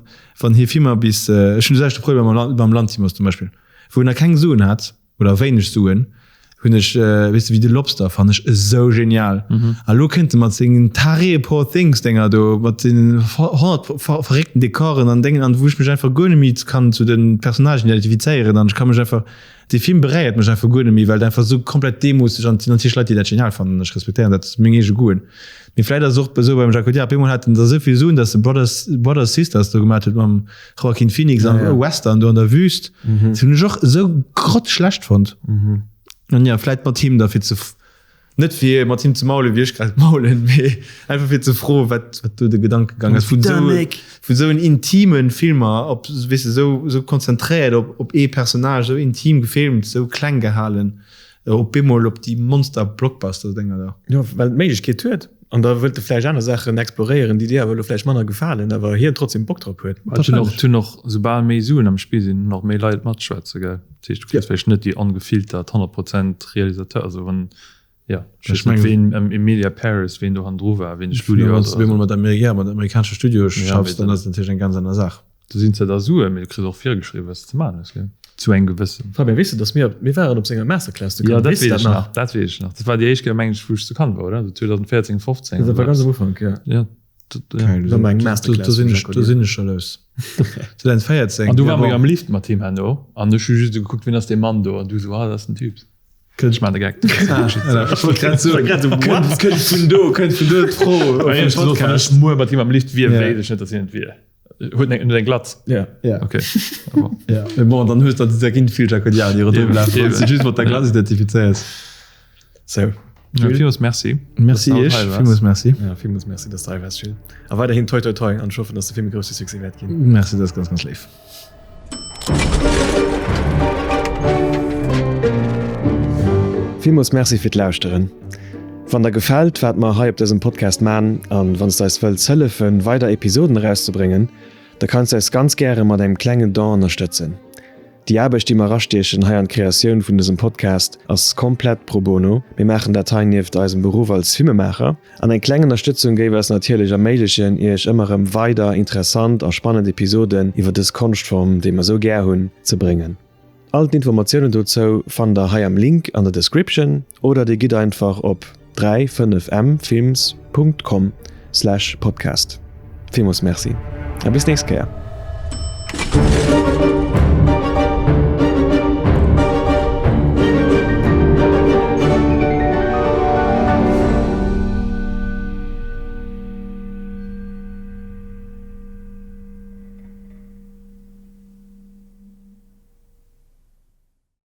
wann hir Filmer bis, ech hunn de selwechte Problem mam, mam Lanthimos zum Beispill, wou en nach keng Suen hat, oder wéineg Suen, hunn ech, weess de, wéi de Lobster fannen ech esou genial. A lo kënnt e mat sengen taré Poor Things Dénger do, mat den 100 verréckten Dekoren an Déngen an wou ech mech einfach guer net méi kann zu de Personnagen identifizéieren an ech ka mech einfach, dee Film beréiert mech einfach guer net méi, well et einfach esou komplett deemoosseg an et sinn natierlech Leit, déi dat genial fannen an ech respektéieren dat, dat ass meng eege Goûten. Mee vläit ass et och esou beim Jacques Audiard, op eemol hat en da esou vill Suen, datt e Brothers, Brothers Sisters do gemaat huet mam Joaquin Phoenix am Western do an der Wüst. Dat hunn ech och esou grotteschlecht fonnt. An jo, vläit mat him da fir ze, net fir mat him ze maulen, wéi ech grad maulen, mee einfach fir ze froen, wat, wat do de Gedankegang ass vun esou, vun esou en intimen Filmer op, weess de, esou, esou konzentréiert op, op ee Personnage, esou intim gefilmt, esou kleng gehalen. Op eemol op déi Monster-Blockbuster-Dénger da. Jo, well en d'Méiglechkeet huet. An da wëllt e vläicht aner Saachen exploréieren, déi dir awer elo vläicht manner gefalen, awer hien trotzdem Bock drop huet. Et hunn och, hunn och, soubal méi Suen am Spill sinn, hunn och méi Leit matzeschwätzen, gell? Dat heescht, du kriss vläicht net déi ongefiltert 100 Prozent Realisateur, also wann, jo, ech weess net, ween am Emilia Paris, ween do hannendru war, ween de Studio Wann hat s du oder op eemol esou. mat Ameri, ja, mat amerikanesche Studioe Ja, schaffs, mee dann dann. ass et natierlech eng ganz aner Saach. Do sinn zwar da Suen, mee du kriss och virgeschriwwen, wat s de ze maachen hues, gell? Zu engem gewëssen. Fabien, weess de, dass mir, mir waren op senger Masterclass zu Jo, Cannes, dat weess de weess dat ech nach? nach, dat weess ech nach. Dat war déi éischt Kéier, mengen ech, wou ech zu Cannes war, oder? Esou 2014, 15 Dat war ganz am oder Ufank, jo. Ja, dat, ja. Geil, War meng do, Masterclass do sinn vum ech, Jacques do sinn ech scho lous. 2014, An du ja war mir bon. am Lift mat him herno an ech hu just esou gekuckt, wien ass dee Mann do? An du esou, ah, dat ass den Typ. Ech maan de Gag. Ech wollt grad soen, kënnt, kënnt vun do, kënnt vun do d'Fro op Ech dem gesot, wann Podcast. ech muer mat him am Lift wier, Ja. wéilt ech net, dass hien et wier. Huet en eng Glatz? Ja. Ja. Okay. Ah, bon. Ja. Mee bon, dann hues der ginn vill Jacques Audiard, déi ronderëm lafen, wann s du just mat der Glatz identifizéiers. Sou. Ja, villmools merci. Merci dass du iech, haut hei waars. villmools merci. Ja, villmools merci, dass du hei waars, Jules. A weiderhin toi toi toi an ech hoffen, dass de Film e grousse Succès wäert ginn. Merci, dat ass ganz, ganz léif. Villmools Merci fir d'Lauschteren. Wann der gefält wat mer hei op dësem Podcast man an wann s de eis wëlls hëllefen weider Episoden erauszebréngen, da kanns de eis ganz gäre mat engem klengen Don ënnerstëtzen. Déi Aarbecht déi mer erastiechen hei an d'Kreatioun vun dësem Podcast ass komplett pro bono. Mir maachen dat hei nieft eisem Beruff als Filmemaacher an eng kleng Ënnerstëtzung géif eis natierlech erméiglechen iech ëmmer erëm weider interessant a spannend Episoden iwwer dës Konschtform déi mer sou gär hunn ze bréngen. All d'Informatiounen dozou fannt der hei am Link an der Description oder dir gitt einfach op 3 5 m films Punkt com slash podcast. Villmools Merci a bis nächst Kéier.